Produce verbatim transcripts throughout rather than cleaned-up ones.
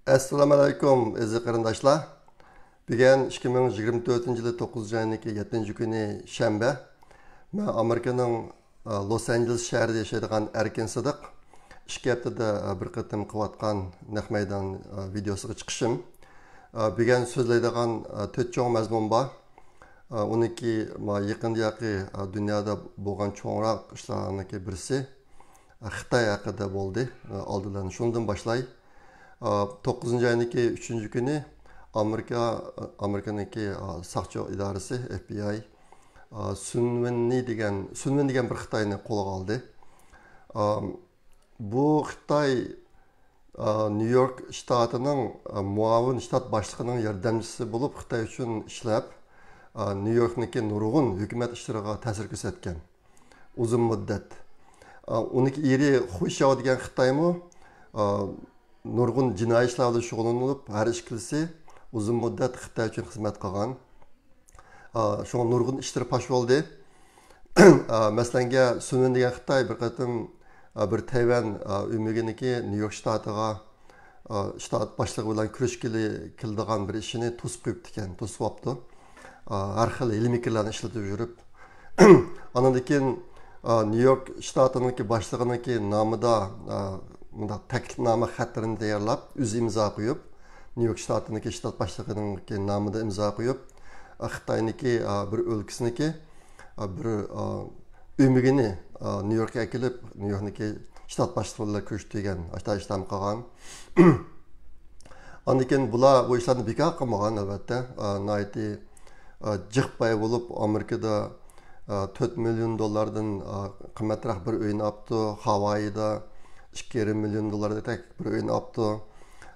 ئەسسالامۇ ئەلەيكۇم، ئەزىز قېرىنداشلار. بۈگۈن ئىككى مىڭ يىگىرمە تۆتىنچى يىلى توققۇزىنچى ئاينىڭكى يەتتىنچى كۈنى شەنبە. مەن ئامېرىكىنىڭ، ئە، لوس ئانژېلېس شەھىرىدە ياشايدىغان ئەركىن سىدىق ئىككى ھەپتىدە، ئە، بىر قېتىم قىلىۋاتقان نەق مەيدان، ئە، ۋىدېئوسىغا چىقىشىم. ئە، بۈگۈن سۆزلەيدىغان، ئە، تۆت چوڭ مەزمۇن بار. ئە، ئۇنىڭكى ما يېقىندىياقى، ئە، دۇنيادا بولغان چوڭراق ئىشلارنىڭكى بىرسى، ئە، خىتاي ھەققىدە بولدى. ئە، ئالدى بىلەن شۇندىن باشلاي. ئە، توققۇزىنچى ئاينىڭكى ئۈچىنچى كۈنى ئامېرىكا، ئامېرىكىنىڭكى، ئە، ساقچى ئىدارىسى، ئېف بى ئاي، ئە، سۈنۋېننى دېگەن، سۈنۋېن دېگەن بىر خىتاينى قولغا ئالدى. ئە، بۇ خىتاي، ئە، نيۇ يورك شتاتىنىڭ، ئە، مۇئاۋىن شتات باشلىقىنىڭ ياردەمچىسى بولۇپ، خىتاي ئۈچۈن ئىشلەپ، ئە، نيۇ يوركنىڭكى نۇرغۇن ھۆكۈمەت ئىشلىرىغا تەسىر كۆرسەتكەن. ئۇزۇن مۇددەت. ئۇنىڭكى ئېرى خۇيشياۋ دېگەن خىتايمۇ نۇرغۇن جىنايى ئىشلار بىلەن شۇغۇللىنىپ، ھەر ئىككىلىسى ئۇزۇن مۇددەت خىتاي ئۈچۈن خىزمەت قىلغان. شۇڭا نۇرغۇن ئىشلىرى پاش بولدى. مەسىلەنگە، سۈنۋېن دېگەن خىتاي بىر قېتىم بىر تەيۋەن ئۆمىكىنىڭكى نيۇ يورك شتاتىغا ئا، شتات باشلىقى بىلەن كۆرۈشكىلى كېلىدىغان بىر ئىشىنى توسۇپ قويۇپتىكەن، توسۇۋاپتۇ. ئا، ھەر خىل ھىيلە-مىكىرلەرنى ئىشلىتىپ يۈرۈپ، ئاندىن كېيىن، ئا، نيۇ يورك شتاتىنىڭكى باشلىقىنىڭكى نامىدا، ئا، مۇنداق تەكلىپنامە خەتلىرىنى تەييارلاپ، ئۆزى ئىمزا قويۇپ، نيۇ يورك شتاتىنىڭكى شتات باشلىقىنىڭكى نامىدا ئىمزا قويۇپ، ئا، خىتاينىڭكى، ئا، بىر ئۆلكىسىنىڭكى بىر، ئا، ئۆمىكىنى، ئا، نيۇ يوركقا ئەكېلىپ، نيۇ يوركنىڭكى شتات باشلىقى بىلەن كۆرۈشتۈرگەن، ئاشۇنداق ئىشلارنى قىلغان. ئاندىن كېيىن بۇلار بۇ ئىشلارنى بىكار قىلمىغان، ئەلۋەتتە. ئا، ناھايىتى، ئا، جىق باي بولۇپ، ئامېرىكىدا، ئا، تۆت مىليون دوللاردىن، ئا، قىممەترەك بىر ئۆينى ئاپتۇ، خاۋايىدا ئىككى يېرىم مىليون دوللاردەك بىر ئۆينى ئاپتۇ.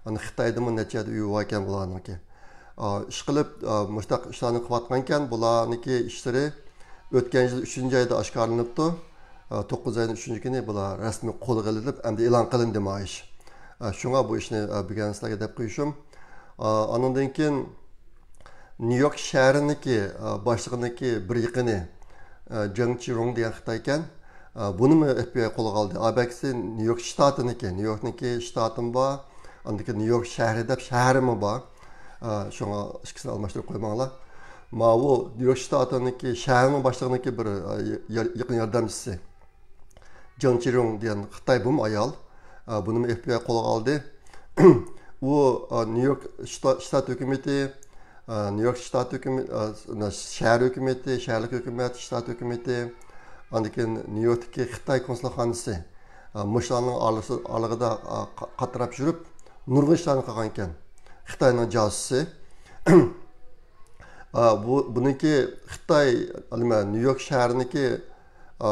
ئانا خىتايدىمۇ نەچچە يەردە ئۆيى باركەن بۇلارنىڭكى. ئا، ئىشقىلىپ، ئا، مۇشۇنداق ئىشلارنى قىلىۋاتقانكەن، بۇلارنىڭكى ئىشلىرى ئۆتكەن يىل ئۈچىنچى ئايدا ئاشكارىلىنىپتۇ. ئا، توققۇز ئاينىڭ ئۈچىنچى كۈنى بۇلار رەسمىي قولغا ئېلىنىپ، ئەمدى ئېلان قىلىندى مايىش. ئا، شۇڭا بۇ ئىشنى، ئا، بۈگۈن سىلەرگە دەپ قويۇشۇم. ئا، ئانىڭدىن كېيىن نيۇ يورك شەھىرىنىڭكى، ئا، باشلىقىنىڭكى بىر يېقىنى، ئا، جېڭ چىرۇڭ دېگەن خىتايكەن. ئا، بۇنىمۇ ئېف بى ئاي قولغا ئالدى. ئا، بەكسى نيۇ يورك شتاتىنىڭكى، نيۇ يوركنىڭكى شتاتىمۇ بار، ئاندىن كېيىن نيۇ يورك شەھىرى دەپ شەھىرىمۇ بار. ئا، شۇڭا ئىككىسىنى ئالماشتۇرۇپ قويماڭلار. ماۋۇ نيۇ يورك شتاتىنىڭكى شەھەرنىڭ باشلىقىنىڭكى بىر، ئا، يار-، يېقىن ياردەمچىسى. جېڭ چىرۇڭ دېگەن خىتاي بۇمۇ ئايال. ئا، بۇنىمۇ ئېف بى ئاي قولغا ئالدى. ئۇ، ئا، نيۇ يورك شتا-، شتات ھۆكۈمىتى، ئا، نيۇ يورك شتات ھۆكۈمىتى، ئا، شەھەر ھۆكۈمىتى، شەھەرلىك ھۆكۈمەت، شتات ھۆكۈمىتى، ئاندىن كېيىن نيۇ يوركتىكى خىتاي كونسۇلخانىسى، ئا، مۇشۇلارنىڭ ئارىلىسى-، ئارىلىقىدا، ئا، قا-، قاتراپ يۈرۈپ، نۇرغۇن ئىشلارنى قىلغانىكەن. خىتاينىڭ جاسۇسى. ئا، بۇ، بۇنىڭكى خىتاي، نېمە، نيۇ يورك شەھىرىنىڭكى، ئا،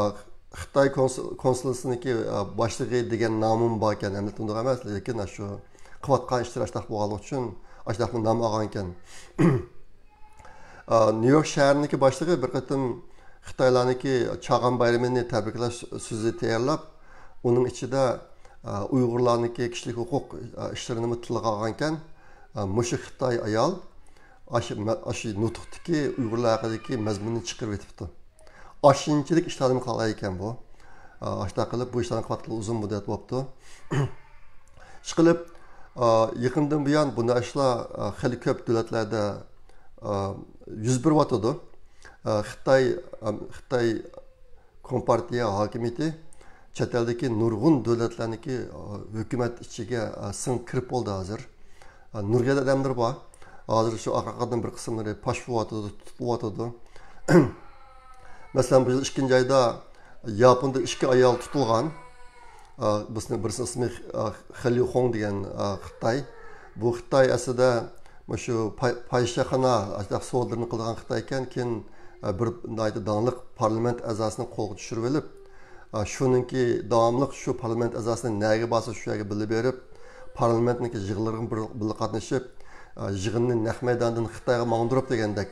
خىتاي كونسۇل-، كونسۇلخانىسىنىڭكى، ئا، باشلىقى دېگەن نامىمۇ باركەن، ئەمەلىيەتتە ئۇنداق ئەمەس، لېكىن شۇ قىلىۋاتقان ئىشلىرى ئاشۇنداق بولغانلىقى ئۈچۈن ئاشۇنداق نام ئالغانىكەن. ئا، نيۇ يورك شەھىرىنىڭكى باشلىقى بىر قېتىم خىتايلارنىڭكى چاغان بايرىمىنى تەبرىكلەش سۆزى تەييارلاپ، ئۇنىڭ ئىچىدە، ئا، ئۇيغۇرلارنىڭكى كىشىلىك ھوقۇق، ئا، ئىشلىرىنىمۇ تىلغا ئالغانىكەن. ئا، مۇشۇ خىتاي ئايال ئاشۇ مە-، ئاشۇ نۇتۇقتىكى ئۇيغۇرلار ھەققىدىكى مەزمۇننى چىقىرىۋېتىپتۇ. ئاشۇنچىلىك ئىشلارنى قىلالايدىكەن بۇ. ئا، ئاشۇنداق قىلىپ بۇ ئىشلارنى قىلىۋاتقىلى ئۇزۇن مۇددەت بوپتۇ. ئىشقىلىپ، ئا، يېقىندىن بۇيان بۇنداق ئىشلار، ئا، خېلى كۆپ دۆلەتلەردە، ئا، يۈز بېرىۋاتىدۇ. ئا، خىتاي، ئا، خىتاي كومپارتىيە ھاكىمىيىتى چەت ئەلدىكى نۇرغۇن دۆلەتلەرنىڭكى، ئا، ھۆكۈمەت ئىچىگە، ئا، سىڭىپ كىرىپ بولدى ھازىر. ئا، نۇرغۇن ئادەملىرى بار. ھازىر شۇ ئارقىدىن بىر قىسىملىرى پاش بولۇۋاتىدۇ، تۇتۇلۇۋاتىدۇ. مەسىلەن، بۇ يىل ئىككىنچى ئايدا ياپوندا ئىككى ئايال تۇتۇلغان. ئا، بىرسىنىڭ، بىرسىنىڭ ئىسمى، ئا، خېليۇخوڭ دېگەن، ئا، خىتاي. بۇ خىتاي ئەسلىدە مۇشۇ پاي-، پاھىشەخانا، ئاشۇنداق سودىلىرىنى قىلىدىغان خىتاي ئىكەن. كېيىن، ئا، بىر ناھايىتى داڭلىق پارلامېنت ئەزاسىنى قولغا چۈشۈرۈۋېلىپ، ئا، شۇنىڭكى داۋاملىق شۇ پارلامېنت ئەزاسىنى نەگە بارسا شۇ يەرگە بىللە بېرىپ، پارلامېنتنىڭكى يىغىنلىرىغا بىر، بىللە قاتنىشىپ، ئا، يىغىننى نەق مەيداندىن خىتايغا ماڭدۇرۇپ دېگەندەك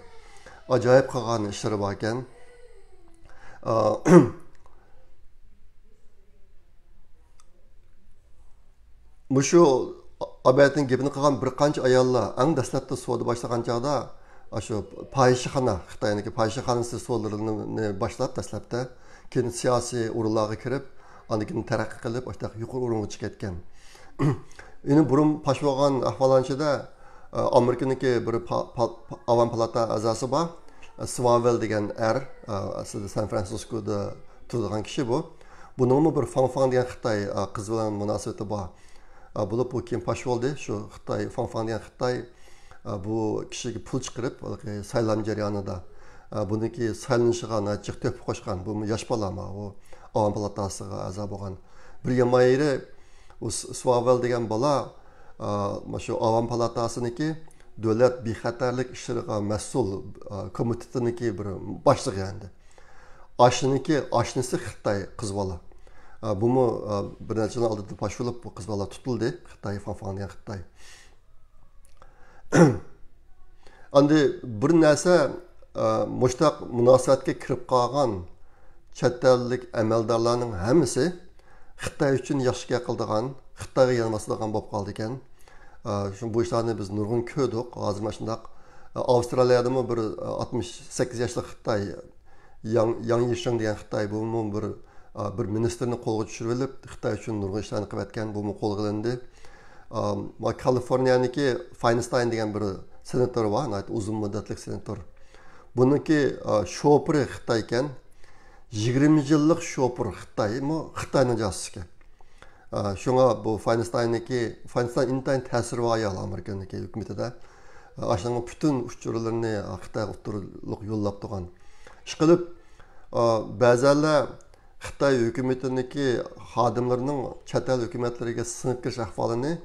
ئاجايىپ قىلغان ئىشلىرى باركەن. ئا، مۇشۇ ئابەتنىڭ گېپىنى قىلغان بىر قانچە ئاياللار ئەڭ دەسلەپتە سودا باشلىغان چاغدا، ئاشۇ پاھىشىخانا، خىتاينىڭكى پاھىشىخانىسى سودىلىرىنى باشلاپ دەسلەپتە، كېيىن سىياسىي ئورۇنلارغا كىرىپ، ئاندىن كېيىن تەرەققىي قىلىپ، ئاشۇنداق يۇقىرى ئورۇنغا چىقىپ كەتكەن. يەنە بۇرۇن پاش بولغان ئەھۋاللارنىڭ ئىچىدە، ئامېرىكىنىڭكى بىر پا-، پا-، پا-، ئاۋام پالاتا ئەزاسى بار، سۋاۋېل دېگەن ئەر، ئەسلىدە سان فرانسىسكودا تۇرىدىغان كىشى بۇ. بۇنىڭمۇ بىر فاڭ فاڭ دېگەن خىتاي قىز بىلەن مۇناسىۋىتى بار. بولۇپ، بۇ كېيىن پاش بولدى. شۇ خىتاي، فاڭ فاڭ دېگەن خىتاي بۇ كىشىگە پۇل چىقىرىپ، ھېلىقى سايلام جەريانىدا، بۇنىڭكى سايلىنىشىغا ناھايىتى جىق تۆھپە قوشقان. بۇمۇ ياش بالا، ما، ئۇ ئاۋام پالاتاسىغا ئەزا بولغان. بىر يامان يېرى، ئۇ س-، سۋاۋېل دېگەن بالا، ئا، مانا شۇ ئاۋام پالاتاسىنىڭكى دۆلەت بىخەتەرلىك ئىشلىرىغا مەسئۇل، ئا، كومىتېتىنىڭكى بىر باشلىقى ئەمدى. ئاشنىكى، ئاشنىسى خىتاي قىز بالا. ئا، بۇمۇ، ئا، بىر نەچچە يىل ئالدىدا پاش بولۇپ، بۇ قىز بالا تۇتۇلدى. خىتاي، فاڭ فاڭ دېگەن خىتاي. ئەمدى بىر نەرسە، ئە، مۇشتاق مۇناسىۋەتكە كىرىپ قالغان چەت ئەللىك ئەمەلدارلارنىڭ ھەممىسى خىتاي ئۈچۈن ياخشى گەپ قىلىدىغان، خىتايغا يانماسلىغان بولۇپ قالىدىكەن. ئە، شۇ، بۇ ئىشلارنى بىز نۇرغۇن كۆردۇق. ھازىر مانا شۇنداق، ئە، ئاۋسترالىيەدىمۇ بىر، ئە، ئاتمىش سەككىز ياشلىق خىتاي، ياڭ، ياڭ يىشىڭ دېگەن خىتاي، بۇمۇ بىر، ئە، بىر مىنىستىرنى قولغا چۈشۈرۈۋېلىپ، خىتاي ئۈچۈن نۇرغۇن ئىشلارنى قىلىۋەتكەن، بۇمۇ قولغا ئېلىندى. ئا، ما-، كالىفورنىيەنىڭكى فاينستاين دېگەن بىر سېناتور بار، ناھايىتى ئۇزۇن مۇددەتلىك سېناتور. بۇنىڭكى، ئا، شوپۇرى خىتاي ئىكەن. يىگىرمە يىللىق شوپۇر خىتاي، مۇ-، خىتاينىڭ جاسۇسى ئىكەن. ئا، شۇڭا بۇ فاينستايننىڭكى، فاينستاين ئىنتايىن تەسىرى بار ئايال ئامېرىكىنىڭكى ھۆكۈمىتىدە. ئا، ئاشۇنىڭ پۈتۈن ئۇچۇرلىرىنى، ئا، خىتايغا ئوتتۇرىلىق يوللاپ تۇرغان. ئىشقىلىپ، ئا، بەزەنلەر خىتاي ھۆكۈمىتىنىڭكى خادىملىرىنىڭ چەت ئەل ھۆكۈمەتلىرىگە سىڭىپ كىرىش ئەھۋالىنى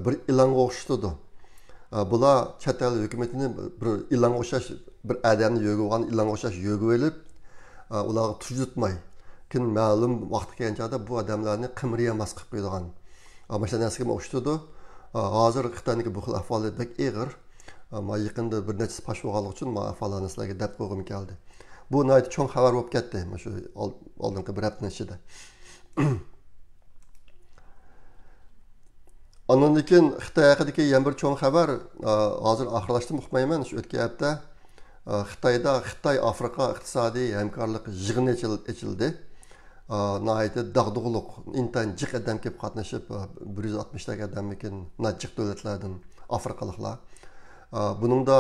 بىر ئىلانغا ئوخشىتىدۇ. بۇلار چەت ئەل ھۆكۈمىتىنى بىر ئىلانغا ئوخشاش، بىر ئادەمنى يۆگىۋالغان ئىلانغا ئوخشاش يۆگىۋېلىپ، ئۇلارغا تۇش تۇتماي، كېيىن مەلۇم ۋاقىت كەلگەن چاغدا بۇ ئادەملەرنى قىمىرىيەماس قىلىپ قويىدىغان، مۇشۇ نەرسىگە ئوخشىتىدۇ. ھازىر خىتاينىڭكى بۇ خىل ئەھۋالى بەك ئېغىر. ئەمما يېقىندا بىر نەچچىسى پاش بولغانلىقى ئۈچۈن مانا ئەھۋاللارنى سىلەرگە دەپ قويغۇم كەلدى. بۇ ناھايىتى چوڭ خەۋەر بولۇپ كەتتى، مۇشۇ ئال-، ئالدىنقى بىر ھەپتىنىڭ ئىچىدە. ئاندىن كېيىن خىتاي ھەققىدىكى يەنە بىر چوڭ خەۋەر، ئا، ھازىر ئاخىرلاشتىمۇ ئۇقمايمەن، شۇ ئۆتكەن ھەپتە، ئا، خىتايدا خىتاي ئافرىقا ئىقتىسادىي ھەمكارلىق يىغىنى ئېچىل-، ئېچىلدى. ئا، ناھايىتى داغدۇغىلىق، ئىنتايىن جىق ئادەم كېلىپ قاتنىشىپ، ئا، بىر يۈز ئاتمىشتەك ئادەممىكىن، ناھايىتى جىق دۆلەتلەردىن ئافرىقىلىقلار. ئا، بۇنىڭدا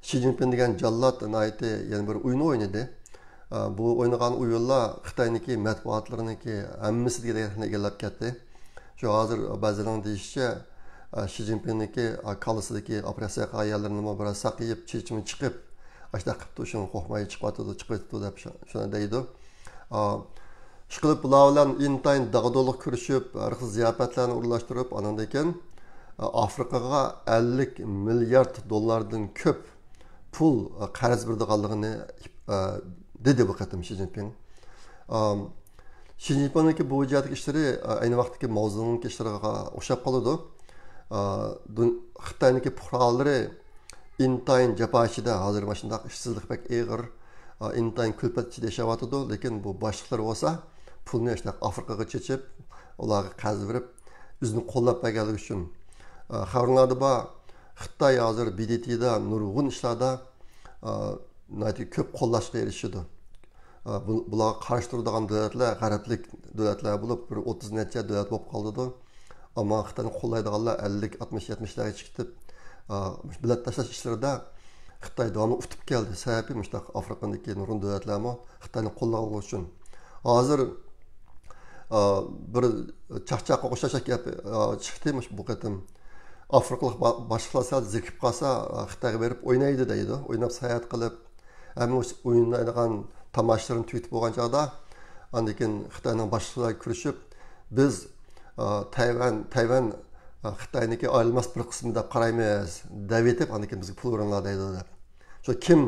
شى جىنپىڭ دېگەن جاللات ناھايىتى يەنە بىر ئويۇن ئوينىدى. ئا، بۇ ئوينىغان ئويۇنلار خىتاينىڭكى مەتبۇئاتلىرىنىڭكى ھەممىسى دېگەندەك يەرنى ئىگىلەپ كەتتى. شۇ ھازىر بەزىلەرنىڭ دېيىشىچە، ئا، شى جىنپىڭنىڭكى، ئا، كاللىسىدىكى ئوپېراتسىيە قىلغان يەرلىرىنىمۇ بىراز ساقىيىپ، چېچىمۇ چىقىپ، ئاشۇنداق قىپتۇ، شۇڭا قورقماي چىقىۋاتىدۇ، چىقىۋېتىدۇ دەپ شۇ-، شۇنى دەيدۇ. ئا، ئىشقىلىپ بۇلار بىلەن ئىنتايىن داغدۇغىلىق كۆرۈشۈپ، ھەر خىل زىياپەتلەرنى ئورۇنلاشتۇرۇپ، ئانىڭدىن كېيىن، ئا، ئافرىقىغا ئەللىك مىليارد دوللاردىن كۆپ پۇل، ئا، قەرز بېرىدىغانلىقىنى، ئا، دېدى بۇ قېتىم شى جىنپىڭ. ئا، شى جىنپىڭنىڭكى بۇ جەھەتتىكى ئىشلىرى، ئا، ئەينى ۋاقىتتىكى ماۋزېدۇڭنىڭكى ئىشلىرىغا ئوخشاپ قالىدۇ. ئا، دۇن-، خىتاينىڭكى پۇقرالىرى ئىنتايىن جاپا ئىچىدە، ھازىر مانا شۇنداق ئىشسىزلىق بەك ئېغىر، ئىنتايىن كۈلپەت ئىچىدە ياشاۋاتىدۇ. لېكىن بۇ باشلىقلىرى بولسا پۇلنى ئاشۇنداق ئافرىقىغا چېچىپ، ئۇلارغا قەرز بېرىپ، ئۆزىنى قوللاپ بەرگەنلىكى ئۈچۈن. خەۋىرىڭلاردا بار، خىتاي ھازىر ب د ت دا نۇرغۇن ئىشلاردا ناھايىتى كۆپ قوللاشقا ئېرىشىدۇ. بۇ-، بۇلارغا قارشى تۇرىدىغان دۆلەتلەر غەربلىك دۆلەتلەر بولۇپ، بىر ئوتتۇز نەچچە دۆلەت بولۇپ قالىدۇ. ئەمما خىتاينى قوللايدىغانلار ئەللىك، ئاتمىش، يەتمىشلەرگە چىقىپ، ئا، مۇشۇ بېلەت تاشلاش ئىشلىرىدا خىتاي داۋاملىق ئۇتۇپ كەلدى. سەۋەبى مۇشۇنداق ئافرىقىدىكى نۇرغۇن دۆلەتلەرمۇ خىتاينى قوللىغانلىقى ئۈچۈن. ھازىر، ئا، بىر چاقچاققا ئوخشاش گەپ، ئا، چىقتى مۇشۇ بۇ قېتىم. ئافرىقىلىق با-، باشلىقلار سەل زېرىكىپ قالسا، ئا، خىتايغا بېرىپ ئوينايدۇ دەيدۇ. ئويناپ ساياھەت قىلىپ، ھەممە ئوينايدىغان تاماشىلىرىنى تۈگىتىپ بولغان چاغدا، ئاندىن كېيىن خىتاينىڭ باشلىقلىرى كۆرۈشۈپ، بىز، ئا، تەيۋەن، تەيۋەن، ئا، خىتاينىڭكى ئايرىلماس بىر قىسمى دەپ قارايمىز، دەۋېتىپ، ئاندىن كېيىن بىزگە پۇل بېرىڭلار دەيدۇ دەپ. شۇ كىم،